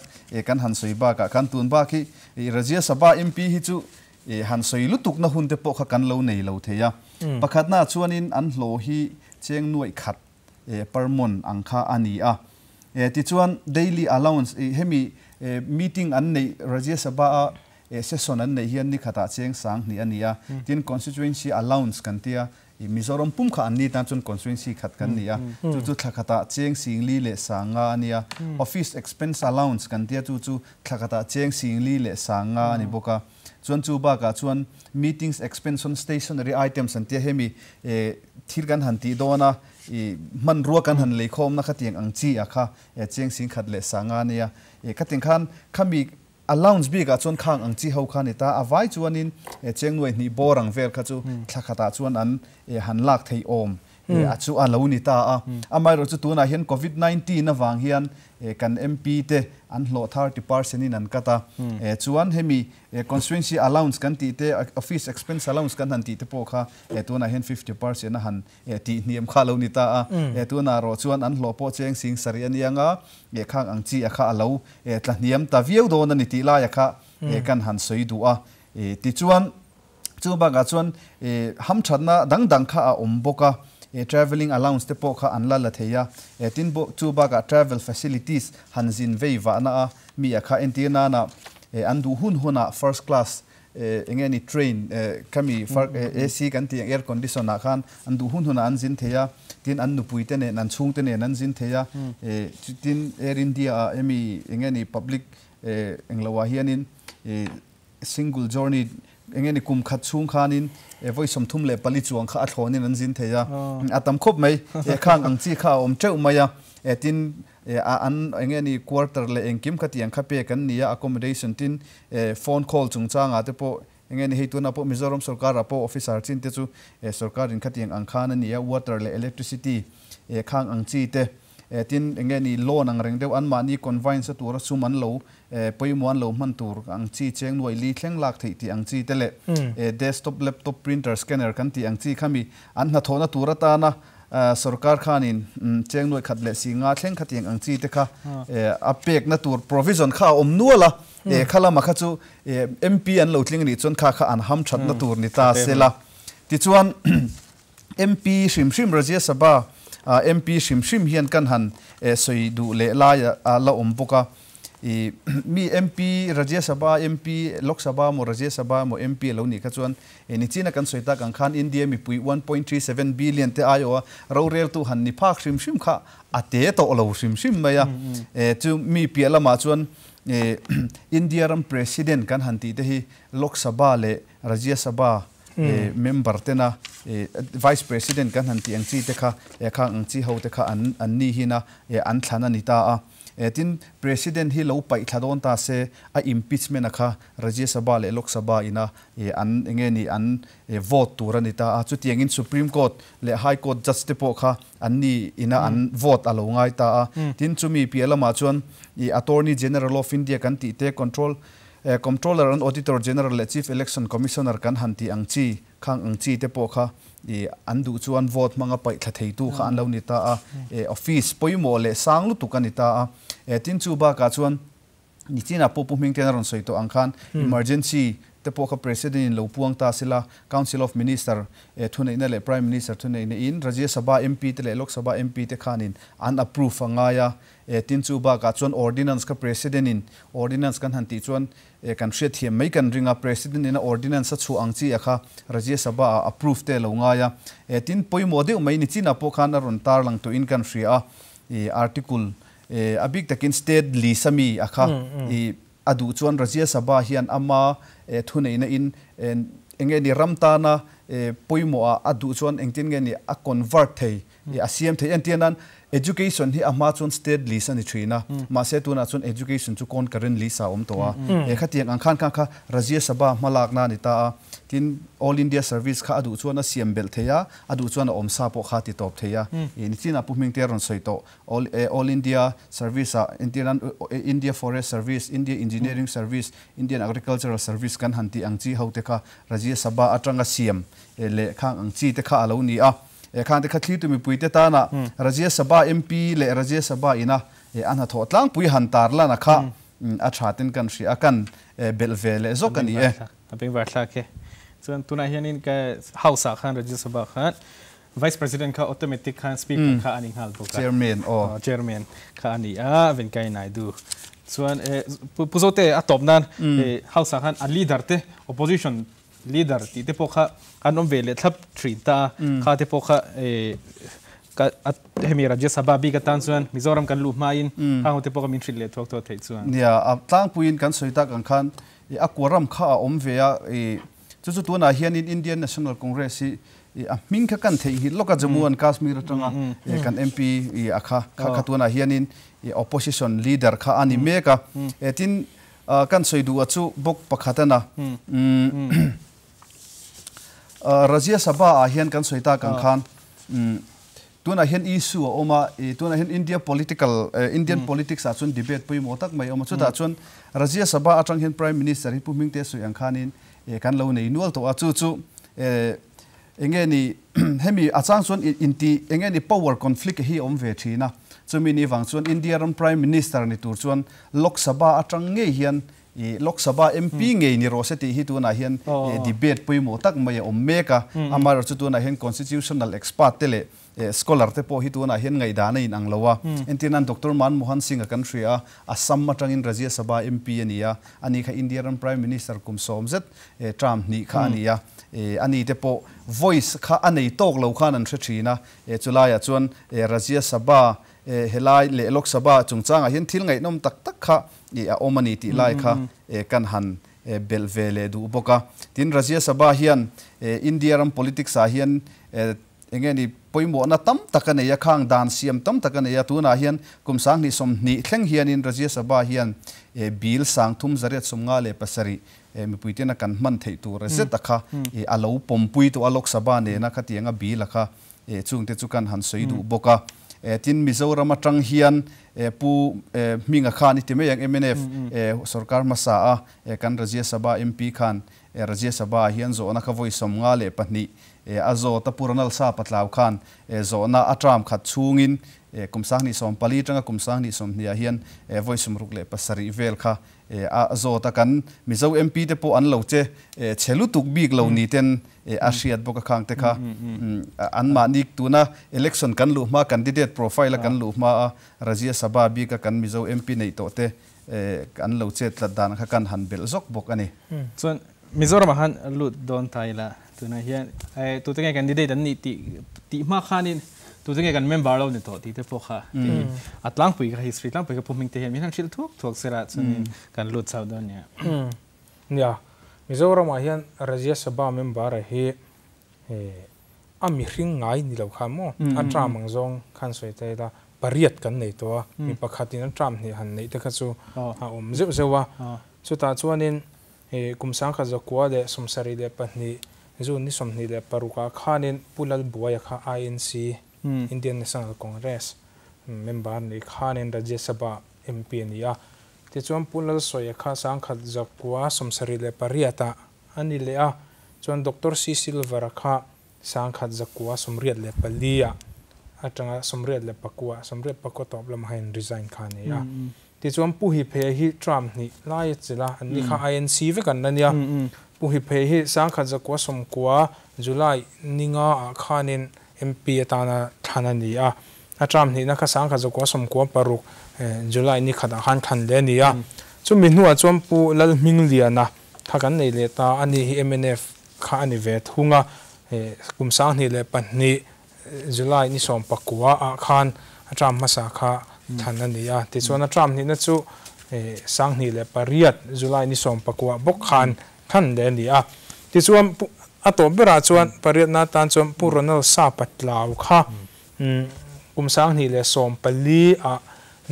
kan han sawi bakah khan tun bak hi Rajya Sabha MP hi chu han sawi lutukna hun te pawh kha kan lo nei lo thei a. Pakhatnaah chuanin an hlawh hi cheng nuaih khat per month ang kha a ni a. Tichuan daily allowance hemi meeting an neih Rajya Sabha a session an neih hian ni khatah cheng sang hnih a ni a. Tin constituency allowance kan tia Mizoram pum kha an ni tan chuan constituency khat kan ni a, chu chu thla khatah cheng singli leh sang nga a ni a. Office expense allowance kan tia chu chu thla khatah cheng singli leh sang nga a ni bawk a. Chuan chu bakah chuan meetings expense on stationery items an tia hemi thil kan han tih dawn a, hmanrua kan han leikhawmna khatiang ang chi a kha cheng sing khat leh sang nga a ni a. Khatiang khan khami Allowance bikah chuan khang ang chi ho kha a ni ta, a vai chuanin cheng nuai hnih bawr ang vel kha chu thla khatah chuan an han lak theih awm a chu a lo ni ta a. Amaherawhchu tunah hian Covid 19 avang hian kan MP te an hlawh 30% in an cut a, chuan hemi constituency allowance kan tih te, office expense allowance kan han tih te pawh kha tunah hian 50% a han tih hniam kha a lo ni ta a. Tunah erawh chuan an hlawh pawh cheng sing sarih a nia nga, khang ang chi a kha a lo tla hniam ta viau dawn a ni tih laia kha kan han sawi duh a. Tichuan, chu bakah chuan hamthatna dang dang kha a awm bawk a, travelling allowance te pawh kha an la la thei a. Tin, chu bakah travel facilities han zin vei vahna a mi a kha entir nana an duh hun hunah first class eng nge ni train khami AC kan tih ang air condition ah khan an duh hun hunah an zin thei a, tin an nupui te nen an chhung te nen an zin thei a, tin Air India ah hemi eng nge ni public eng lo ah hianin single journey eng nge ni kum khat chhung khanin vawi 34 chuang kha a thlawnin an zin thei a, a tam khawp mai khang ang chi kha a awm teuh mai a, tin an eng nge ni quarter leh engkim kha tiang kha pek an ni a, accommodation tin phone call chungchangah te pawh eng nge ni hei tunah pawh Mizoram sorkarah pawh officer chin te chu sorkar in khatiang ang khan a ni a, water leh electricity khang ang chi te tin eng nge ni loan ang reng deuh anmahni conveyance a tura sum an lo pawimawh an lo hman tur ang chi cheng nuai li thleng lak theih tih ang chi te leh desktop laptop printer scanner kan tih ang chi khami an hnathawhna tur atana Sorkar khanin cheng nuai khat leh si nga thleng khatiang ang chi te kha a pekna tur provision kha a awm nual a, kha lama kha chu MP an lo tling anih chuan kha kha an ham thatna tur ni ta sela. Tichuan MP hrim hrim Rajya Sabha MP hrim hrim hian kan han sawi duh leh lai a la awm bawk a. I mi MP Rajya Sabha MP Lok Sabha emaw Rajya Sabha emaw MP a lo nih kha chuan ni china kan sawi tak ang khan India mipui 1.37 billion te aiawh a roreltu han ni phak hrim hrim kha a te tawh lo hrim hrim mai a. Chu mi piah lamah chuan India ram President kan han tih te hi Lok Sabha leh Rajya Sabha member tena Vice President kan han tih ang chi te kha khang ang chi ho te kha an ni hin a an thlan a ni ta a. Tin, President hi lo paih thla dawn ta se, a impeachment a kha Rajya Sabha leh Lok Sabha ina an eng nge ni an vote tur a ni ta a. Chutiangin Supreme Court leh High Court judge te pawh kha an ni ina an vote a lo ngai ta a. Tin, chumi piah lamah chuan Attorney General of India kan tih te, Control Comptroller and Auditor General leh Chief Election Commissioner kan han tih ang chi, khang ang chi te pawh kha an duh chuan vote hmanga paih thla theitu kha an lo ni ta a, office pawimawh leh sang lutuk a ni ta a. Tin chu bakah chuan nichinah pawh Pu Hmingten a rawn sawi tawh ang khan emergency te pawh kha President in lo puang ta sila, Council of Minister thuneihna leh Prime Minister thuneihna in Rajya Sabha MP te leh Lok Sabha MP te khanin an approve a ngai a. Tin chu bakah chuan Ordinance kha President in Ordinance kan han tih chuan kan hriatthiam mai kan ring a, President in a Ordinance a chhuah ang chi a kha Rajya Sabha ah approve te a lo ngai a. Tin pawimawh deuh mai nichinah pawh khan a rawn tarlang tawhin kan hria a, article a bik takin State list a mi a kha a duh chuan Rajya Sabha hian ama thuneihna in eng nge ni ram tana pawimawh ah a duh chuan engtin nge ni a convert thei a siam thei. Entir nan education hi a hma chuan state list a ni thin a, mahse tunah chuan education chu concurrent list ah a awm tawh a. Khatiang ang khan khan kha Rajya Sabha hmalakna a ni ta a, tin All India Service kha a duh chuan a siam belh thei a, a duh chuan a awm sa pawh kha a ti tawp thei a. Nichinah Pu Hmingtea rawn sawi tawh All All India Service ah entir nan India Forest Service, India Engineering Service, Indian Agricultural Service kan han tih ang chi ho te kha Rajya Sabha atanga siam leh khang ang chi te kha a lo ni a. Khang te kha thlitu mipui te tana Rajya Sabha MP leh Rajya Sabha ina a hnathawh tlangpui han tar lan a kha a tha ten kan hria a, kan belh ve leh zawk a ni e. A bengvar thlak e. Chuan tunah hianin ka House ah khan Rajya Sabha khan Vice President kha automatic khan Speaker kha a ni nghal bawk a. Chairman aw. Chairman kha a ni a, Venkaiah Naidu. Chuan Pu Zote a tawp nan House ah khan a leader te opposition Leader tih te pawh kha an awm ve leh thlap thin ta a, kha te pawh kha hemi Rajya Sabha bik atan chuan Mizoram kan luh hmain khang ho te pawh kha min hrilh leh thuak thuak theih chuan. Nia, a tlangpuiin kan sawi tak ang khan a kuaram kha a awm ve a, chu chu tunah hianin Indian National Congress hi a hming kha kan theihnghilh lawk a, Jammu and Kashmir atanga kan MP a kha kha tunah hianin opposition leader kha a ni mek a, tin Kan sawi duh a chu bawk pakhat a na. Rajya Sabha ah hian kan sawi tak ang khan tunah hian issue a awm a, tunah hian India political, Indian politics ah chuan debate pawimawh tak mai a awm a. Chutah chuan Rajya Sabha atang hian Prime Minister hi Pu Hmingte sawi ang khanin kan lo nei nual tawh a. Chu chu Enge ni hemi a chang chuan inti enge ni power conflict hi a awm ve thin a, chumi ni vang chuan India ram Prime Minister ni tur chuan Lok Sabha atang ngei hian i Lok Sabha MP ngei ni rawh se tih hi tunah hian debate pawimawh tak mai a awm mek a, amaherawhchu tunah hian constitutional expert te leh Scholar te pawh hi tunah hian ngaihdan a inang lo a, entir nan Doctor Manmohan Singh a kan hria a, Assam atangin Rajya Sabha MP a ni a, ani kha India ram Prime Minister kum sawm zet term hnih kha a ni a, ani te pawh voice kha a nei tawk lo khan an hre thin a, chulaiah chuan Rajya Sabha helai leh Lok Sabha chungchangah hian thil ngaihnawm tak tak kha a awm a ni tih lai kha kan han belh ve leh duh bawk a. Tin, Rajya Sabha hian India ram politics ah hian Enge ni pawimawhna tam tak a nei a, khang dan siam tam tak a nei a, tunah hian kum 2020 thleng hianin Rajya Sabha hian bill 3757 mipuitena kan hman theih tur zet a kha a lo pawmpui tawh a, Lok Sabha nena khatianga bill a kha chungte chu kan han sawi duh bawk a. Tin, Mizoram atang hian Pu Hminga khan i ti mai ang mnf sorkar hmasa a kan Rajya Sabha MP khan Rajya Sabha ah hian zawhna kha vawi 52 a zawt a, Pu Ronald Sapa tlau khan zawhna a term khat chhungin kum 2014 atanga kum 2020 ah hian vawi 67 vel kha a zawt a, kan Mizo MP te pawh an lo che chhe lutuk bik lo ni ten a hriat bawk a, khang te kha anmahni tuna election kan luh hma candidate profile a kan luh hma a Rajya Sabha bika kan Mizo MP neih tawh te An lo chet tlat dan kha kan han belh zawk bawk a ni. Chuan Mizoramah khan lut dawn ta ila tunah hian tute nge candidate an nih tih tih hma khanin tute nge kan member lo ni tawh tih te pawh kha a tlangpui kha history tlangpui kha Pu Hmingte hian min han hrilh thuak thuak sela chuanin kan lut chauh dawn nia. Nia, Mizoramah hian Rajya Sabha member a hi A mihring ngai ni lo kha maw? A term ang zawng khan sawi ta ila, pariat kan nei tawh a, mi pakhatin a term hnih han neih te kha chu a awm zeuh zeuh a. Chutah chuanin kum 1972 June ni 26 ah khanin Pu Lalbuaia kha INC, Indian National Congress, member ni khanin Rajya Sabha MP a ni a. Tichuan Pu Lalsawia kha 1978 ah a ni leh a, chuan Doctor C Silver-a kha 1984 ah atanga 89, 84 tawp lamah hian resign kha a nei a. Tichuan Pu Hiphei hi term hnih lai a chilh a, an ni kha INC vek an la nia. Pu Hiphei hi 1990 July ninga ah khanin MP atana thlan a ni a, a term hnihna kha 1996 July ni khatah khan thlan leh a ni a. Chumi hnuah chuan Pu Lalhmingliana kha kan nei leh ta, ani hi mnf kha a ni ve thung a, kum 2002 July ni 19 ah khan a term hmasa kha thlan a ni a, tichuan a term hnihna chu 2008 July ni 19 bawk khan thlan leh a ni a. Tichuan a tawp berah chuan pariatna atan chuan Pu Ronald Sapa Tlau kha kum 2014 ah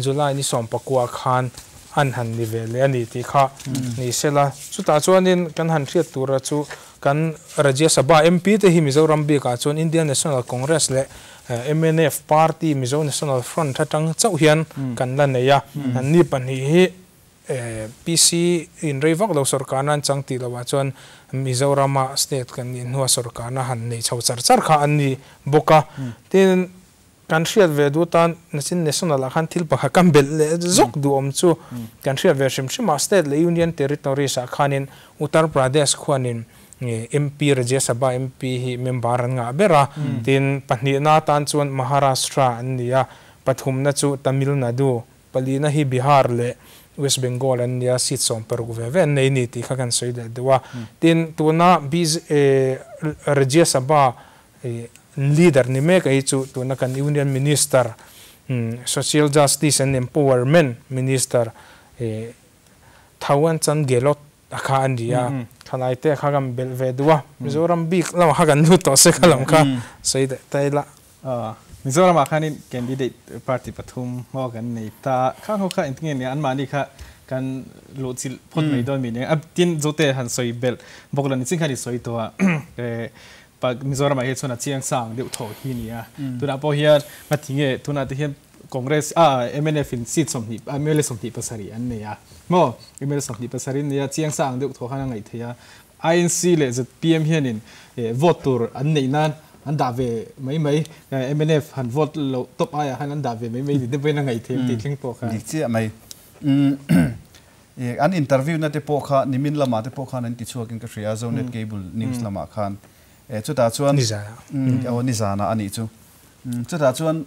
July ni 19 khan an han ni ve leh a ni tih kha ni sela. Chutah chuanin kan han hriat tura chu kan Rajya Sabha MP te hi Mizoram bikah chuan Indian National Congress leh mnf Party Mizo National Front atang chauh hian kan la nei a. Anni pahnih hi PC in rei vak lo sorkarna an chang tih lohah chuan Mizorama state kan nih hnua sorkarna han nei chho char char kha an ni bawk a. Tin, kan hriat ve duh tan nachin national ah khan thil pakhat kan belh leh zawk duh awm chu kan hriat ve hrim hrim a. State leh Union Territories ah khanin Uttar Pradesh khuanin MP Rajya Sabha MP hi member an ngah ber a. Tin, pahnihna atan chuan Maharashtra an ni a, pathumna chu Tamil Nadu Palina hi Bihar leh West Bengal an nia, seat 16 ve ve an nei ni tih kha kan sawi leh deuh a. Tin, tuna Rajya Sabha leader ni mek hi chu tuna kan Union Minister, Social Justice and Empowerment Minister Thawan Chand Gehlot a kha a ni a. Thalai te kha kan belh ve duh a, Mizoram bik lamah kha kan lut tawh se kha lam kha sawi leh ta ila. Mizoramah khanin candidate party pathum ho kan nei ta. Khang ho kha engtinge nia anmahni kha kan luhchilh phawt mai dawn mi nia. A tin zote han sawi belh bawk lo ni chin khan i sawi tawh a. Mizoramah hi chuan a chiang sang deuh thaw hi nia. Tunah pawh hian ngatinge tunah te hian Congress a mnf in seat 20 mla 27 an nei a. Maw mla 27 an nei a chiang sang deuh thaw khan a ngaih theih a. INC leh zpm hianin vote tur an neih nan an dah ve mai mai, mnf han vote loh tawp aiah khan an dah ve mai mai ni te pawhin a ngaih theih tih thleng pawh khan. Dik chiah mai. An interview na te pawh kha nimin lamah te pawh khan an ti chhuakin ka hria a, Zonet Cable News lamah khan. Chutah chuan. Nizanah. Aw nizanah a nih chu. Chutah chuan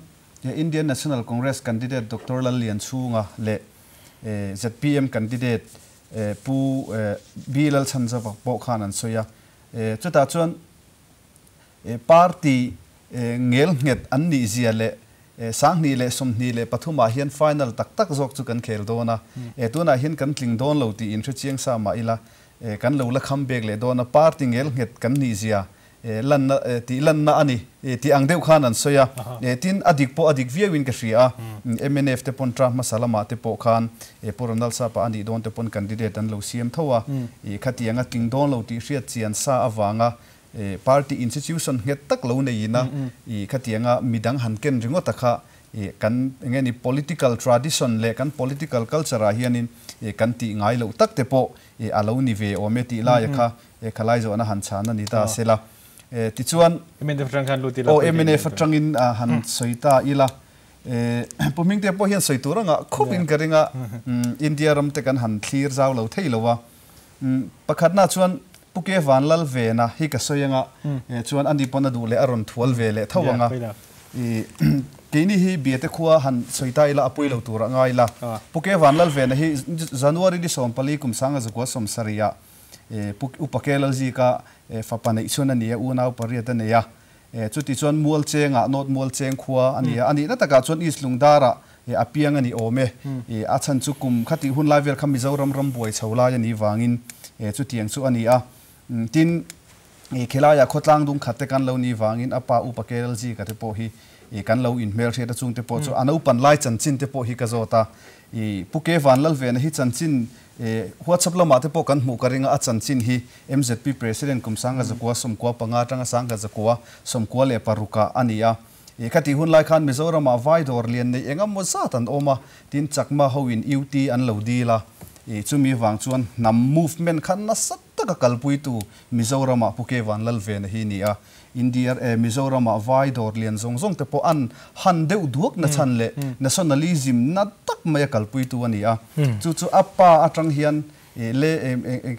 Indian National Congress candidate Doctor Lallianchhunga leh zpm candidate Pu B Lalchhanzava pawh khan an sawi a, chutah chuan party ngel nghet an nih zia leh 2023 ah hian final tak tak zawk chu kan khel dawn a, tunah hian kan tling dawn lo tih inhrechiang sa mah ila kan lo la kham bek leh dawn a, party ngel nghet kan nih zia Lanna tih lanna a ni tih ang deuh khan an sawi a, tin a dik pawh a dik viauin ka hria a, mnf te pawn term hmasa lamah te pawh khan Pu Ronald Sapa a nih dawn te pawn candidate an lo siam tho a, khatiang a tling dawn lo tih hriat chian sa avanga party institution nghet tak lo neiin a, khatianga midang han ken ringawt a kha kan enge ni political tradition leh kan political culture ah hianin kan tih ngai loh tak te pawh a lo ni ve awm e tih laia kha E khalai zawhna han chhan a ni ta se la. E tichuan. Mnf atang khan lut ila. Aw mnf atangin han sawi ta ila. E Pu Hmingtea pawh hian sawi tur anga khup in ka ring a. India ram te kan han thlir zau lo thei lo a. Pakhatna chuan Pu Ke Vanlal Vena hi ka sawi anga. Chuan ani pawn a duh leh a rawn thual ve leh tho anga. I keini hi Biate khua han sawi ta ila a pui lo tur a ngai la. Pu Ke Vanlal Vena hi January ni 14 kum 1970 ah Pu Upa Kelalzika fapa neih chhun a ni a, unau pariat a nei a. Chuti chuan Mualchengah, North Mualcheng khua a ni a. A nihna takah chuan East Lungdarah a piang a ni awm e. A chhan chu kum khatih hun lai vel kha Mizoram ram buai chho lai a nih vangin chutiang chu a ni a. Tin, khilaiah khawtlang dung khat te kan lo nih vangin a pa Upa Kelalzika te pawh hi kan lo inhmelhriat a, chungte pawh chu a naupan lai chanchin te pawh hi ka zawt a. Pu Ke Vanlalvena hi chanchin WhatsApp lamah te pawh kan hmuh ka ring a, a chanchin hi MZP President kum 1995 atanga 1996 ah a ni a. Khati hun lai khan Mizoram ah vai dawr lian nei eng emaw zat an awm a, tin Chakma ho in UT an lo dil a, chumi vang chuan hnam movement kha nasa taka kalpuitu Mizoram ah Pu Kevan Lalvena hi ni a. India Mizoram ah vai dawr lian zawng zawng te pawh an han deuh duak na chhan leh nationalism na tak mai a kalpuitu a ni a. Chu chu a pa atang hian le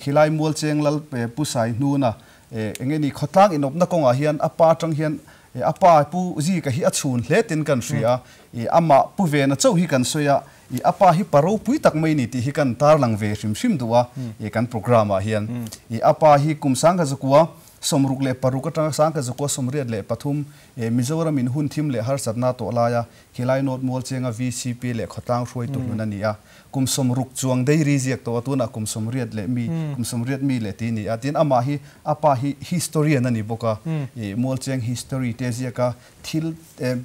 khilai Mualcheng Lal Pu Saihnuna eng nge ni khawtlang inawpna kawngah hian a pa atang hian a pa Pu Zika hi a chhun hle tin kan hria a, amah Pu Vena chauh hi kan sawi a, a pa hi pa ropui tak mai ni tih hi kan tarlang ve hrim hrim duh a kan program ah hian. A pa hi kum sangkhat zakua 66 atanga sangkhat zakua 83 Mizoram in hun thim leh harsatna tawh laia khilai North Mualchenga VCP leh khawtlang hruaitu hlun a ni a. Kum 60 chuang dairy ziak tawh a, tunah kum sawmriat leh mi, kum 80 mi leh ti ni a. Tin, amah hi a pa hi historian a ni bawk a, ih Mualcheng history te ziak a, thil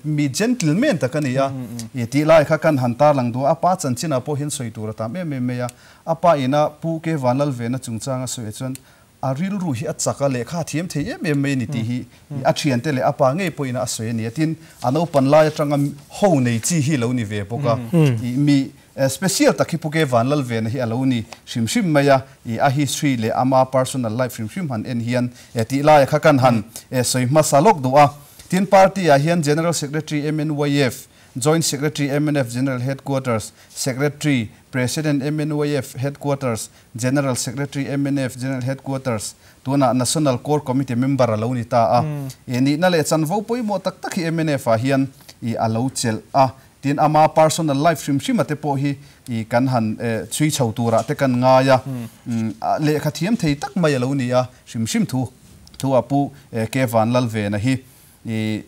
mi gentleman tak a ni a. Ih tih lai kha kan han tarlang duh a, a pa chanchinah pawh hian sawi tur a tam em em mai a. A pa ina Pu Ke Vanlalvena chungchanga sawi chuan a rilru hi a chak a, lehkha a thiam thei em em mai a ni tih hi a thiante leh a pa ngei pawhin a sawi a ni a. Tin, a naupan lai atanga ho nei chi hi lo ni ve bawk a, ih mi special tak hi Pu Ke Vanlalvena hi a lo ni hrim hrim mai a, ih a history leh ama personal life hrim hrim han en hian tih laia kha kan han sawi hmasa lawk duh a. Tin, party ah hian General Secretary MNYF, Joint Secretary mnf General Headquarters, Secretary, President MNYF Headquarters, General Secretary mnf General Headquarters, tunah National Core Committee member a lo ni ta a. I nihna leh chanvo pawimawh tak tak hi mnf ah hian i a lo chelh a. Tin, ama personal life hrim hrim a te pawh hi i kan han chhui chho turah te kan ngai a. Lehkha thiam thei tak mai a lo ni a, hrim hrim thu thu a Pu K Vanlalvena hi. I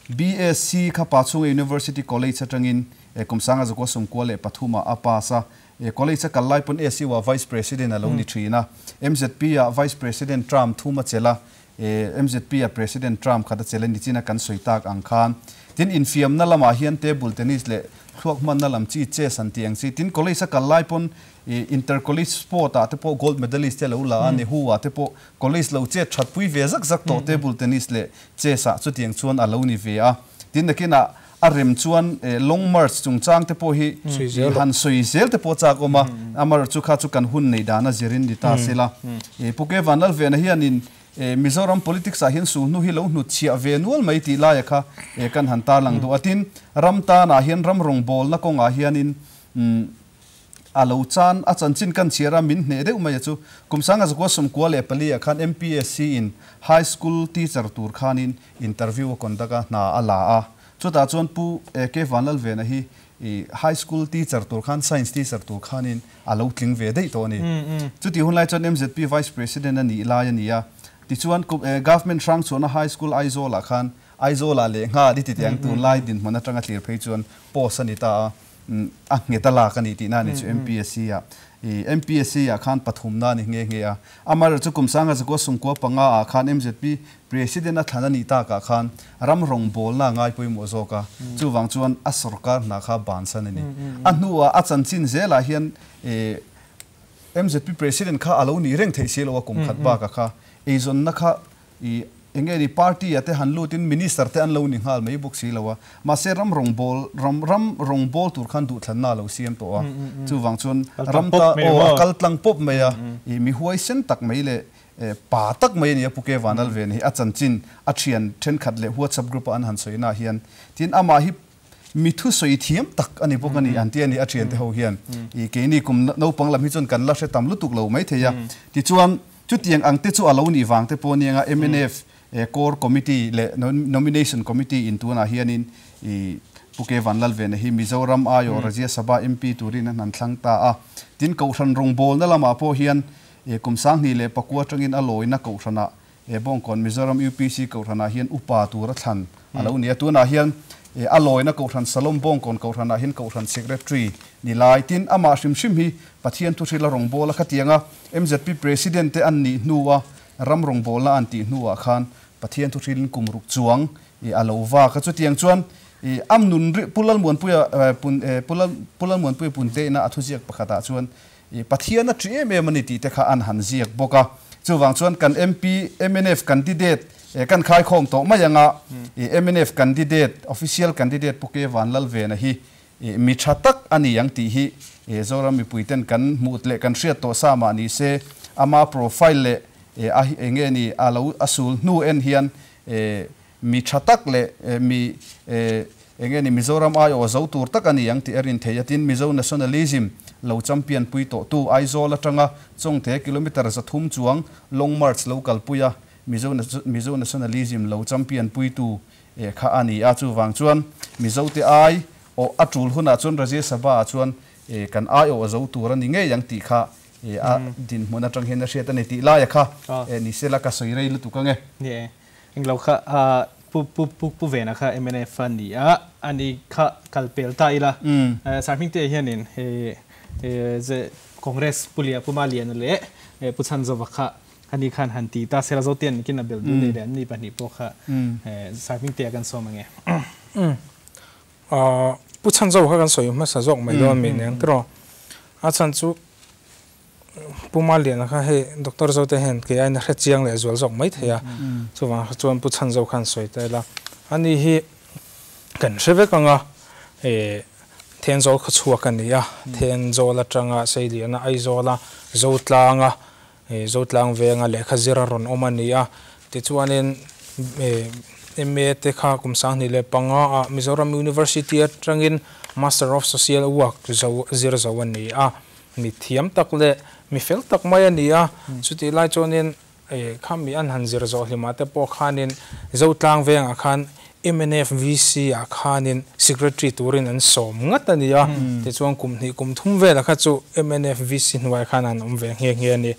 BSc kha Pachhunga University College atangin kum 1993 ah a pass a. College a kal lai pawn SU ah Vice President a lo ni thin a. MZP ah Vice President term thum a chelh a. MZP ah President term khat a chelh a ni chin a kan sawi tak ang khan. Tin, infiamna lamah hian table tennis leh thluak hmanna lam chi chess an tih ang chi. Tin, college a kal lai pawn inter college sport ah te pawh gold medalist te a lo la a, Nehu ah te pawh college lo chet that pui ve zak zak tawh table tennis leh chess ah chutiang chuan a lo ni ve a. Tin, nakinah a rem chuan long march chungchang te pawh hi han sawi zel te pawh chak awm a, amaherawhchu kha chu kan hun nei dan a zirin ni ta sela. Pu Ke Vanlalvena hianin Mizoram politics ah hian sulhnu hi lo hnutchhiah ve nual mai tih laia kha kan han tarlang duh a. Tin, ram tanah hian ram rawngbawlna kawngah hianin A lo chan, a chanchin kan chhiar a, min hneh deuh mai a chu. Kum 1994 ah khan MPSC in High School teacher tur khanin interview a conduct a, hna a la a. Chutah chuan Pu AK Vanlalvena hi High School teacher tur khan, Science teacher tur khanin a lo tling ve daih tawh a ni. Chutih hun lai chuan MZP Vice President a nih lai a ni a. Tichuan Government Hrangchhuahna High School Aizawl ah khan, Aizawl ah leh nghal i ti teh ang tunlai dinhmun atanga thlir phei chuan post a ni ta a. A nghet a lak a ni tihna a ni chu MPSC ah. I MPSC ah khan pathumna a ni nghe nghe a. Amaherawhchu chu kum 1995 ah khan MZP President a thlan a nih takah khan ram rawngbawlna a ngai pawimawh zawk a. Chuvang chuan a sorkar hna kha bansan a ni. A hnuah a chanchin zelah hian MZP President kha a lo nih reng theih si lo a kum khat bakah kha eizawnna kha I eng nge ni party ah te han lut in minister te an lo ni nghal mai bawk si lo a, mahse ram rawngbâwl ram ram rawngbâwl tur khan duhthlanna a lo siam tawh a, chuvang chuan ram ta aw a kal tlang pawp mai a, i mi huaisen tak mai leh pa tak mai a ni a Pu Ke Vanlalvena hi a chanchin a thian thenkhat leh WhatsApp group a an han sawi na hian tin amah hi mi thusawi thiam tak a ni bawk a ni an ti a ni a thiante ho hian i keini kum naupang lam hi chuan kan la hre tam lutuk lo mai thei a, tichuan Chutiang ang te chu a lo nih vang te pawh anianga mnf Core Committee leh Nomination Committee in tunah hianin i Pu Ke Vanlalvena hi Mizoram aiawh Rajya Sabha MP turin an han thlang ta a. Tin, Kohhran rawngbawlna lamah pawh hian kum 2009 atangin a lawina Kohhranah Bawngkawn Mizoram UPC Kohhranah hian upa tura thlan a lo ni a. Tunah hian a lawina Kohhran Salom Bawngkawn Kohhranah hian Kohhran Secretary ni lai. Tin, amah hrim hrim hi Pathian thuhrila rawngbawla khatianga MZP President te an nih hnua ram rawngbawlna an tih hnuah khan Pathian thuhrilin kum ruk chuang i a lo vak a. Chutiang chuan i am nun ri Pu Lalmuanpuia pun Pu Lal Pu Lalmuanpuia Punteina a thuziak pakhatah chuan i Pathian a ṭi em em a ni tih te kha an han ziak bawk a. Chuvang chuan kan MP mnf candidate Kan khai khom to mai anga MNF candidate official candidate Pu K Vanlalvena hi mi tha tak ani ang tih hi Zoram mipuiten kan hmuh leh kan hriat tawh sa mah ni se ama profile leh a enge ni a lo a sul hnu en hian mi tha tak leh mi enge ni Mizoram ai aw zo tur tak ani ang tih a rin thei a. Tin, Mizo nationalism lo champion pui tawh tu Aizawl atanga Chawngte kilometer 300 chuang long march lo kalpui a Mizo nationalism lo champion pui tu kha ani a. Chuwang chuan Mizo te ai o atul huna chuan Rajya Sabha chuan kan ai o zo tur ani nge yang ti kha a din hmun atang hian a hriat ani tih lai a kha ni sela ka sawi rei lutuk ange. Ni e, englo kha pu pu pu pu vena kha MNF ani a ani kha kalpel ta ila sarming te hianin he ze Congress pulia pumalian le pu Chhanzova kha ani khan han ti ta sela zo ten kin a bel du nei le ni pa ni po kha sarming te kan so mange. Pu Chhanzova kha kan soi ma sa jok mai don mi neng tro a chan chu pumalian kha he Dr. Zote hen ke ai na hre chiang le zual jok mai theia chuwang chuan Pu Chhanzova khan soi ta la ani hi kan hreve kanga Thenzawl kha chhuak ani a Thenzawl atanga Seiliana Aizawla Zotlanga Zotlang venga lehkha zira rawn awm ani a. Tichuanin MA te kha kum 2005 a Mizoram University atangin Master of Social Work zo zir zo ani a. Mi thiam tak le mi fel tak mai ani a. Chuti lai chuanin khami an han zir zo hlima te pawh khanin Zotlang venga khan MNF VC a khanin secretary turin an som ngat ani a. Tichuan kum hnih kum thum vel kha chu MNF VC hnuai khan an awm ve nge nge ani.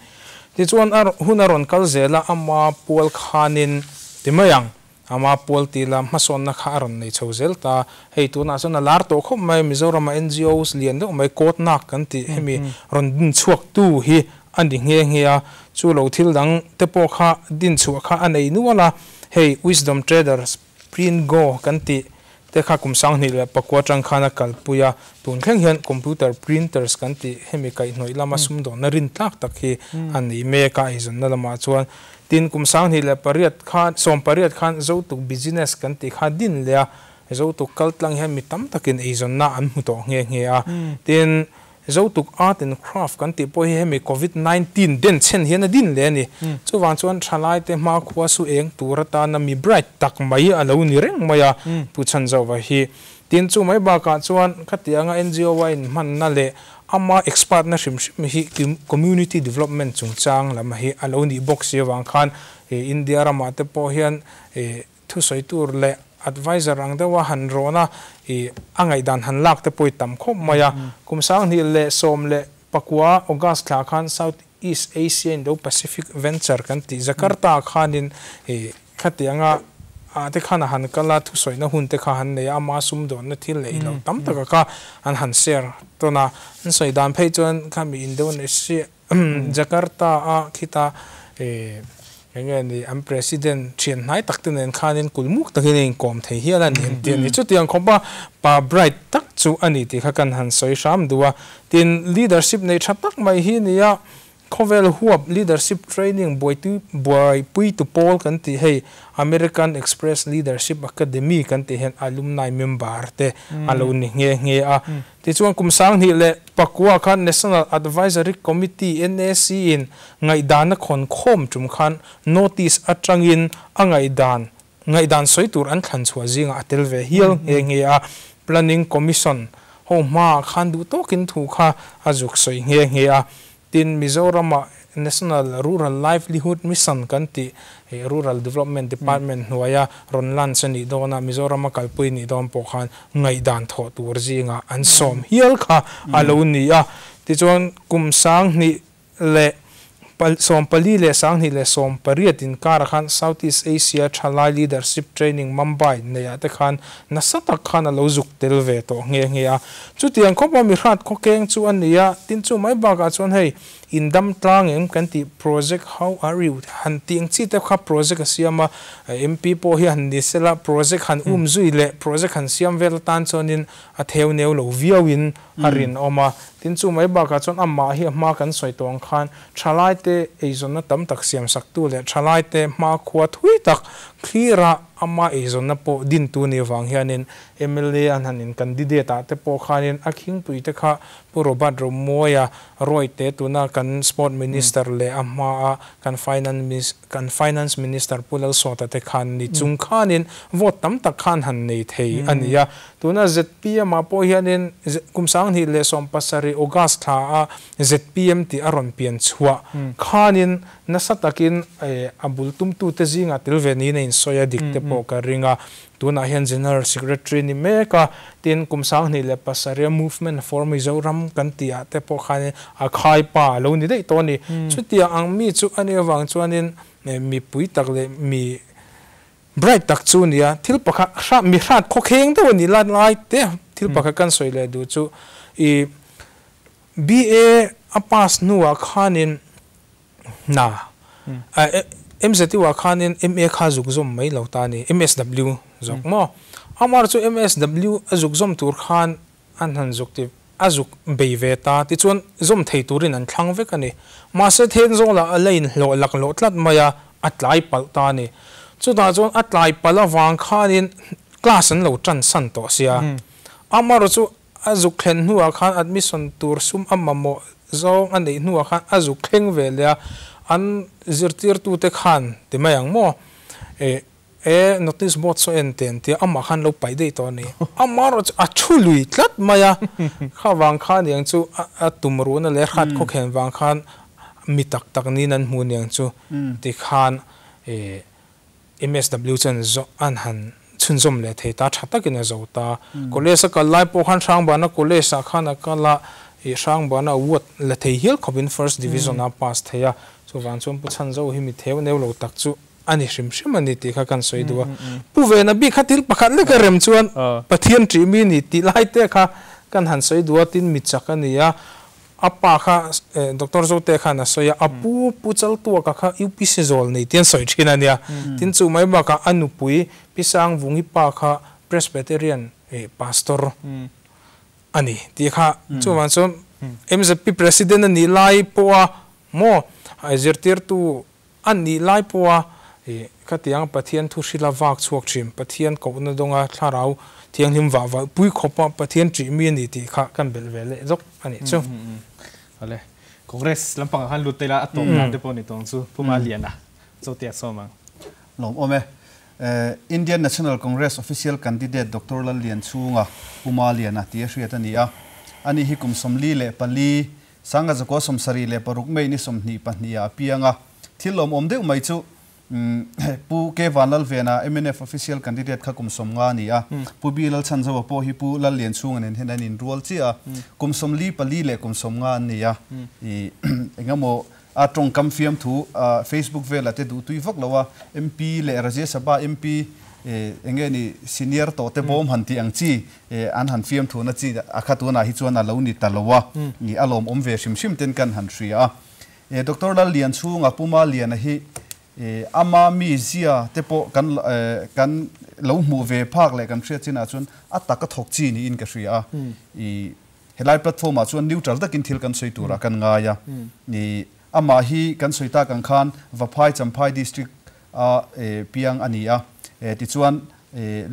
Tichuan hun a rawn kal zela ama pual khanin timayang ama pual tila hmasawn na kha a rawn nei chho zel ta. Hei tunah chuan a lar tawh khawp mai Mizoram a NGOs lian deuh mai court nak kan tih hemi rawn din chhuak tu hi ani nge nge a. Chu lo thil dang te pawh kha din chhuah kha a nei nual a. Hei Wisdom Traders Print Go kan tih te kha kum 2009 tang khana kalpuia tun thleng hian computer printers kan tih hemi kaihhnawih lama sumdawn na rin tlak tak hi ani me ka eizawn na lamah chuan tin kum 2008 khan 18 khan Zotuk business kan tih kha din leh a. Zotuk kal tlang hian mi tam takin eizawn na an hmu tawh nge nge a. Tin Zotuk art and craft kan tih pawh hi hemi COVID-19 den chen hian a din le ani. Chuwang chuan thalai te hma khua su eng tur atana mi bright tak mai a lo ni reng mai a Pu Chhanzova hi. Tin chu mai bakah chuan khatianga NGO a in hman na leh ama expert na hrim hrim hi community development chungchang lam hi a lo ni bawk si awang khan India ramah te pawh hian thu sawi tur leh advisor ang deuha han rawna a ngaihdan han lak te pawh tam khawp mai a. Kum 2019 August thla khan South East Asia Indo Pacific Venture kan tih Jakarta khanin khatianga te khan a han kala thu sawina hun te kha han nei a. Ama sumdawn na thil leh ilo tam taka kha an han share tawna an sawi dan phei chuan khami Indonesia Jakarta a khita enge ni an president thian hnai tak te nen khanin kulmuk takin in kom thei hian ani an ti ani. Chutiang khawpa pa bright tak chu ani tih kha kan han sawi hram duh a. Tin leadership nei tha tak mai hi nia khawvel huap leadership training buai pui tu pawl kan tih hei American Express Leadership Academy kan tih hian alumni member te a lo ni nge nge a. Tichuan kum 2009 khan National Advisory Committee NAC in ngaihdan a khawn khawm tum khan notice atangin a ngaihdan sawi tur an thlan chhuah zinga a tel ve hial nge nge a. Planning Commission ho hma khan duh tawkin thu kha a zuk sawi nge nge a. Tin Mizoram National Rural Livelihood Mission kan tih Rural Development Department hnuaia rawn launch ani dawn a Mizoram a kalpui ni dawn pawh khan ngaihdan thawh tur zinga an sawm hial kha a lo ni a. Tichuan kum 2024 leh 2018 inkar khan Southeast Asia Thalai Leadership Training Mumbai neia te khan nasa tak khan a lo zuk tel ve tawh nge nge a. Chutiang khawpa mi hrat khaw keng chu ani a. Tin chu mai bakah chuan hei In dam tlang em kan tih project how are you han tih ang chi te kha project a siam a, MP pawh hi han ni sela project han um zui leh project han siam vel atan chuanin a theu neu lo viauin a rinawm a. Tin chu mai bakah chuan amah hi a hma kan sawi tawh ang khan thalaite eizawnna tam tak siam saktu leh thalaite hmakhua thui tak thlira ama eizawnna pawh dintu ni vang hianin mla an han in candidate ah te pawh khanin a khingpui te kha Pu Robert Romuaia Rawite tuna kan Sport Minister leh a hmaa kan kan Finance Minister Pu Lalsawta te khan ni chung khanin vote tam tak khan han nei thei a ni a. Tuna zpm ah pawh hianin kum 2017 August thla a zpm tih a rawn pian chhuah khanin nasa takin a bul tumtute zingah tel ve niin a insawi a, dik te pawh ka ring a. Tunah hian General Secretary ni mek a, tin kum 2007 a Movement for Mizoram kan tih ah te pawh khanin a khai pa a lo ni daih tawh a ni. Chutiang ang mi chu a nih avang chuanin mipui tak leh mi bright tak chu a ni a, thil pakhat hrat mi hrat khawkheng deuh a nih lai lai te thil pakhat kan sawi leh duh chu i BA a pass hnuah khanin Hna. MZU ah khanin MA kha zuk zawm mai lo ta a ni, MSW zawk maw? Amar chu MSW a zuk zawm tur khan an han zuk ti a zuk bei ve ta, tichuan zawm thei turin an thlang vek a ni. Mahse Thenzawl-ah a la inhlawh laklawh tlat mai a, a tlai palh ta a ni. Chutah chuan a tlai palh avang khanin class an lo tan san tawh sia. Amar chu A zuk thlen hnuah khan admission tur sum a mamawh zawng a neih hnuah khan a zuk thleng ve leh a, an zirtirtute khan ti mai ang maw, eh e notice board saw en teh an tia, amah khan lo paih daih tawh a ni. Amaherawh chu a thu lui tlat mai a, kha vang khan eng chu a tum ruhna leh hrat khawkhen vang khan mi tak tak niin an hmu niang chu ti khan eh MSW chuan zawh an han chhunzawm leh thei ta, tha takin a zo ta. College a kal lai pawh khan Hrangbana College ah khan a kal a, ih Hrangbana award la thei hial khawpin First Division a pass thei a, chuvang chuan Pu Chhanzo hi mi theu neu lo tak chu a ni hrim hrim a ni tih kha kan sawi duh a. Pu Vena bik kha thil pakhat lek a rem chuan Pathian ṭih mi ni tih lai te kha kan han sawi duh a, tin mi chak a ni a, A pa kha Doctor Zote khan a sawi a, a pu Pu Chaltuaka kha UPC zawl nei tih an sawi thin a nia. Tin chu mai bakah a nupui Pi Sangvungi pa kha Presbyterian Pastor a ni tih kha. Chuvang chuan MZP President a nih lai pawha maw zirtirtu A nih lai pawha khatiang Pathian thu hrila vak chhuak thin, Pathian kohna dawnga thlarau thianghlim vah vah pui khawpa Pathian ṭih mi a ni tih kha kan belh ve leh zawk a nih chu. Awle, Congress lampangah khan lut ila a tawp nan te pawh ni tawng chu Pu Maliana Zotea sawm ang. Lawm awm e. Indian National Congress official candidate Doctor Lallianchhunga Pu Maliana tia hriat a ni a. Ani hi kum 44 Sanga zakua 76 May ni 22 ah a piang a, thil lawmawm deuh mai chu Pu K Vanlalvena mnf official candidate kha kum 50 a ni a, Pu B Lalchhanzoa pawh hi Pu Lallianchhunga nen hian an inrual chiah a, kum 44 leh kum 50 an ni a, i engemaw a tawngkam fiamthu Facebook velah te duhtui vak lo a, MP leh Rajya Sabha MP enge ni senior tawh te bawm han tih ang chi An han fiam thuna chi a kha tunah hi chuan a lo ni ta lo a, i a lawmawm ve hrim hrim ten kan han hria a. Doctor Lallianchhunga Puma Liana hi ama mi zia te pawh kan kan lo hmuh ve phak leh kan hriat chinah chuan a tak a thawk chi niin ka hria a. I helai platform ah chuan neutral takin thil kan sawi turah kan ngai a. I amah hi kan sawi tak ang khan Vaphai Champhai District a piang a ni a. Tichuan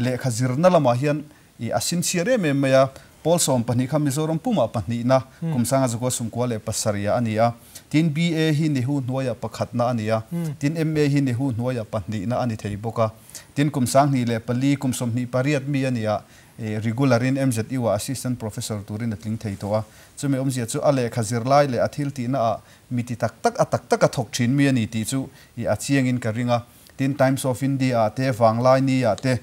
Lehkha zirna lamah hian i a sinchhiar em em mai a, Pawl 12 kha Mizoram pumah pahnihna, kum 1997 ah a ni a, tin BA hi Nehu hnuaiah pakhatna a ni a, tin MA hi Nehu hnuaiah pahnihna a ni thei bawk a, tin kum 2004, kum 28 mi a ni a, regular in MZU ah Assistant Professor turin a tling thei tawh a, chumi awmzia chu a lehkha zirlai leh a thil tihna ah mi ti tak tak a tak tak a thawk thin mi a ni tih chu i a chiangin ka ring a. Tin, Times of India ah te, Vanglaini ah te,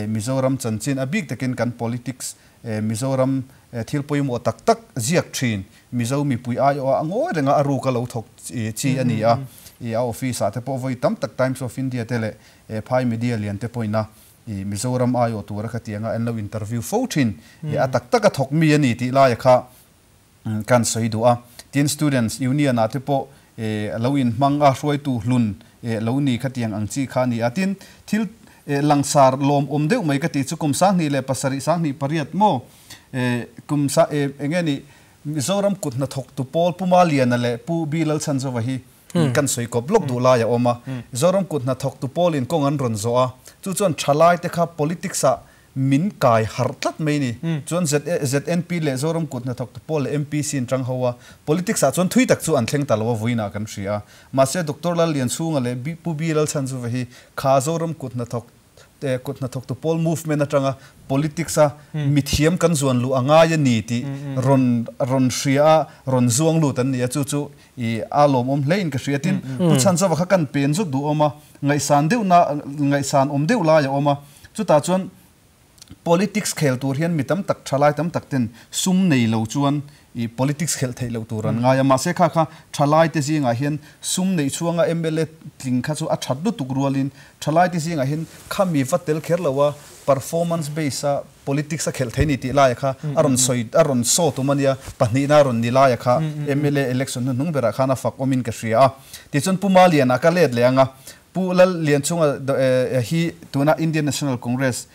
Mizoram chanchin a bik takin kan politics, Mizoram thil pawimawh tak tak ziak thin, Mizo mipui aiawh a ngawi renga a ruk a lo thawk chi a ni a. A office ah te pawh vawi tam tak Times of India te leh phai media lian te pawhin a Mizoram aiawh tura khatianga an lo interview fo thin. A tak tak a thawk mi a ni tih laia kha kan sawi duh a. Tin Students Union ah te pawh lo in hmang a, hruaitu hlun lo ni khatiang ang chi kha a ni a. Tin thil langsar lawmawm deuh mai ka tih chu kum 2007, 28 maw kum sa enge ni Mizoram kut hnathawktu pawl Pu Maliana leh Pu B Lalchhanzova hi kan sawi kawp lawk duh lai a awm a. Zoram kut hnathawktu pawlin kawng an rawn zawh a, chu chuan thalaite kha politics ah min kai harh tlat mai ni. Chuan ZNP leh Zoram kut hnathawktu pawl leh MPC in tang ho a, politics ah chuan thui tak chu an thleng ta lo a vawiinah kan hria a. Mahse Doctor Lallianchhunga leh Pu B Lalchhanzova hi kha Zoram kut hnathawk kut hnathawktu pawl movement atanga politics a mithiam kan zuan luh a ngai a ni tih rawn rawn hria a, rawn zuang lut an ni a, chu chu i a lawmawm hle in ka hria. Tin, Pu Chhanzova kha kan pen zuk duh awm a, ngaihsan deuh na ngaihsan awm deuh lai a awm a, chutah chuan politics khel tur hian mi tam tak thalai tam tak ten sum nei lo chuan i politics khelh theih loh tur an ngai a, mahse kha kha thalai te zingah hian sum neih chhuanga mla tling kha chu a that lutuk rualin thalai te zingah hian khami va tel kher lo a performance base a politics a khelh thei ni tih laia kha a rawn sawi a rawn saw tum a nia, pahnihna a rawn ni laia kha mla election hnuhnung berah khan a fak awmin ka hria a. Tichuan Pu Maliana ka let leh ang a, Pu Lal Lianchunga hi tuna Indian National Congress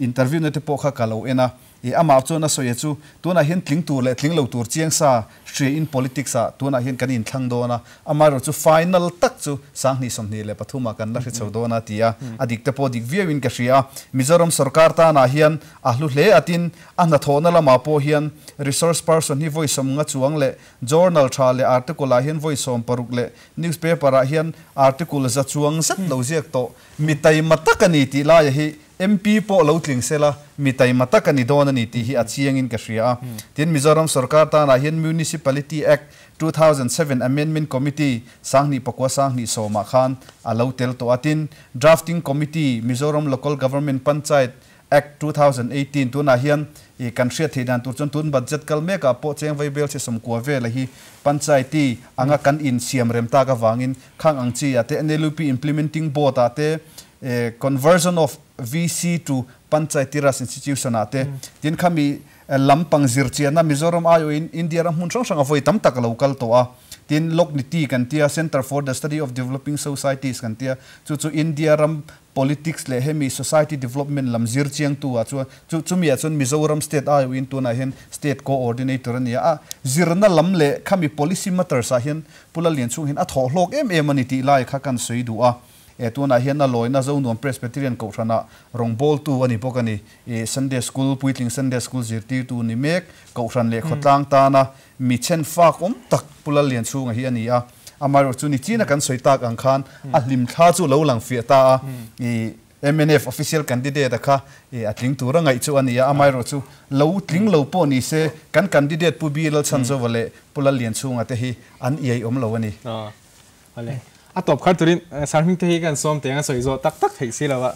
interview na te pawh kha ka lo en a, I amah chuan a sawi a chu, tunah hian tling tur leh tling lo tur chiang sa hria in politics ah tunah hian kan inthlang dawn a, amaherawh chu final tak chu 2023 ah kan la hre chho dawn a ti a, a dik te pawh dik viau in ka hria a. Mizoram sorkar tanah hian a hlu hle a tin, a hnathawhna lamah pawh hian resource person hi vawi 50 chuang leh journal tha leh article ah hian vawi 60 leh newspaper ah hian article 100 chuang zet lo ziak tawh mi taima tak a ni tih laia hi MP pawh lo tling sela, mi taima tak a ni dawn a ni tih hi a chiangin ka hria a. Tin, Mizoram sorkar tanah hian Municipality Act, 2007 Amendment Committee 2009 2010 ah khan a lo tel tawh a. Tin, Drafting Committee, Mizoram Local Government Panchayat Act, 2018 tunah hian i kan hriat theih dan tur chuan tun budget kal mekah pawh cheng vaibel chhe 90 vela hi Panchayati anga kan insiam rem tak avangin khang ang chi ah te NLUP Implementing Board ah te Conversion of VC to Panchayati Raj Institution ah te tin khami lampang zirchianna Mizoram aiawhin India ram hmun hrang hrang a vawi tam tak a lo kal tawh a. Tin Lokniti kan tia, Centre for the Study of Developing Societies kan tia, chu chu India ram politics leh hemi society development lam zirchiangtu ah chuan chu chumi ah chuan Mizoram state aiawhin tunah hian state coordinator a ni a. A zirna lam leh khami policy matters ah hian Pu Lallianchhung hian a thawh hlawk em em a ni tih lai kha kan sawi duh a. E tunah hian a lawina Zonuam Presbyterian Kohhranah rawngbawltu a ni bawk a ni. E Sunday School, Puitling Sunday School zirtirtu ni mek, Kohhran leh khawtlang tana mi chhen fak awm tak Pu Lallianchhunga hi a ni a. Amaherawhchu chu nichina kan sawi tak ang khan a hlimthla chu lo lang fiah ta a. E mnf official candidate a kha e a tling tur a ngaih chu a ni a. Amaherawhchu chu lo tling lo pawh ni se kan candidate Pu B Lalchhanzova leh Pu Lallianchhunga te hi an iai awm lo a ni. Awle. A tawp khar turin Sarhming te hi kan sawm teng a sawi zawh tak tak theih si lo a,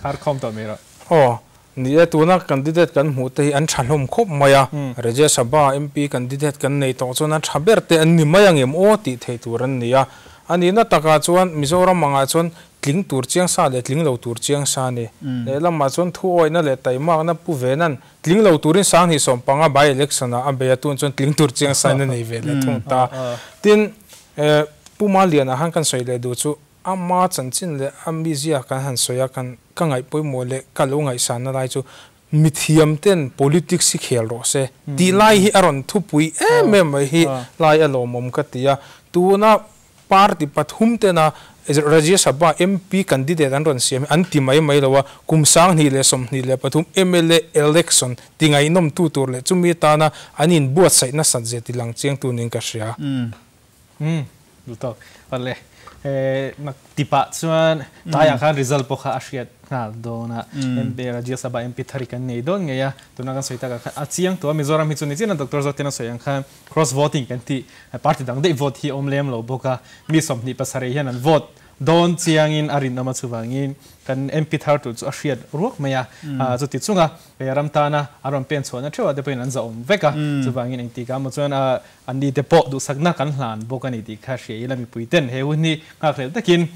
khar khawm tawh mai rawh. Aw, ni e, tuna candidate kan hmuh te hi an tha hlawm khawp mai a, Rajya Sabha MP candidate kan nei tawh chuan a tha ber te an ni mai angem aw tih theih tur an ni a. A nihna takah chuan Mizoram angah chuan tling tur chiang sa leh tling lo tur chiang sa a ni. Lehlamah chuan thu awihna leh taimakna pu ve nan Tling lo turin 2015 by election ah a bei a tun chuan tling tur chiang sign a nei ve leh thung ta. Tin, Pu Maliana han kan sawi leh duh chu ama chanchin leh a mizia kan han sawi a, kan ka ngaih pawimawh leh ka lo ngaihsanna lai chu mithiam ten politics hi khel rawh se tih lai hi a rawn thupui em em mai hi lai a lawmawm ka ti a. Tuna Party pathum tena Rajya Sabha MP candidate an rawn siam hi an ti mai mai lo a, kum 2023 mla election ti ngaihnawm tu tur leh chumi atana an inbuatsaih nasat zia ti lang chiang tu niin ka hria. Umm, duh tawk. Awle, nak ti pah chuan tlaiah khan result pawh kha a hriat nghal dawn a, MP Rajya Sabha MP thar hi kan nei dawn ngei a, tuna kan sawi takah khan a chiang tawh a, Mizoram hi chu ni chian a Doctor Zawtin a sawi ang khan Cross voting kan tih party dang daih vote hi a awm lem lo bawk a, mi 27 hian an vote dawn chiangin a rinawm a, chuvangin kan MP thar tur chu a hriat ruak mai a, chuti chunga ram tana an rawn pen chhuahna theuhah te pawhin an zahawm vek a, chuvangin engtik ah maw chuan an ni te pawh duhsakna kan hlan bawk a ni tih kha hria ila mipui ten he hun hi nghakhlel takin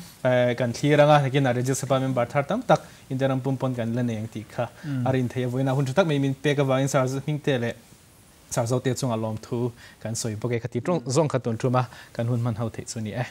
kan thlir ang a, nakin ah Rajya Sabha member thar tam tak India ram pum pawn kan la nei ang tih kha a rin theih a, vawiinah hun tha tak mai min pek avangin Sir Hmingte leh. Sir Zote chunga lawmthu kan sawi bawk e. Khati zawng kha tun thuma kan hun hman ho theih chu ni e.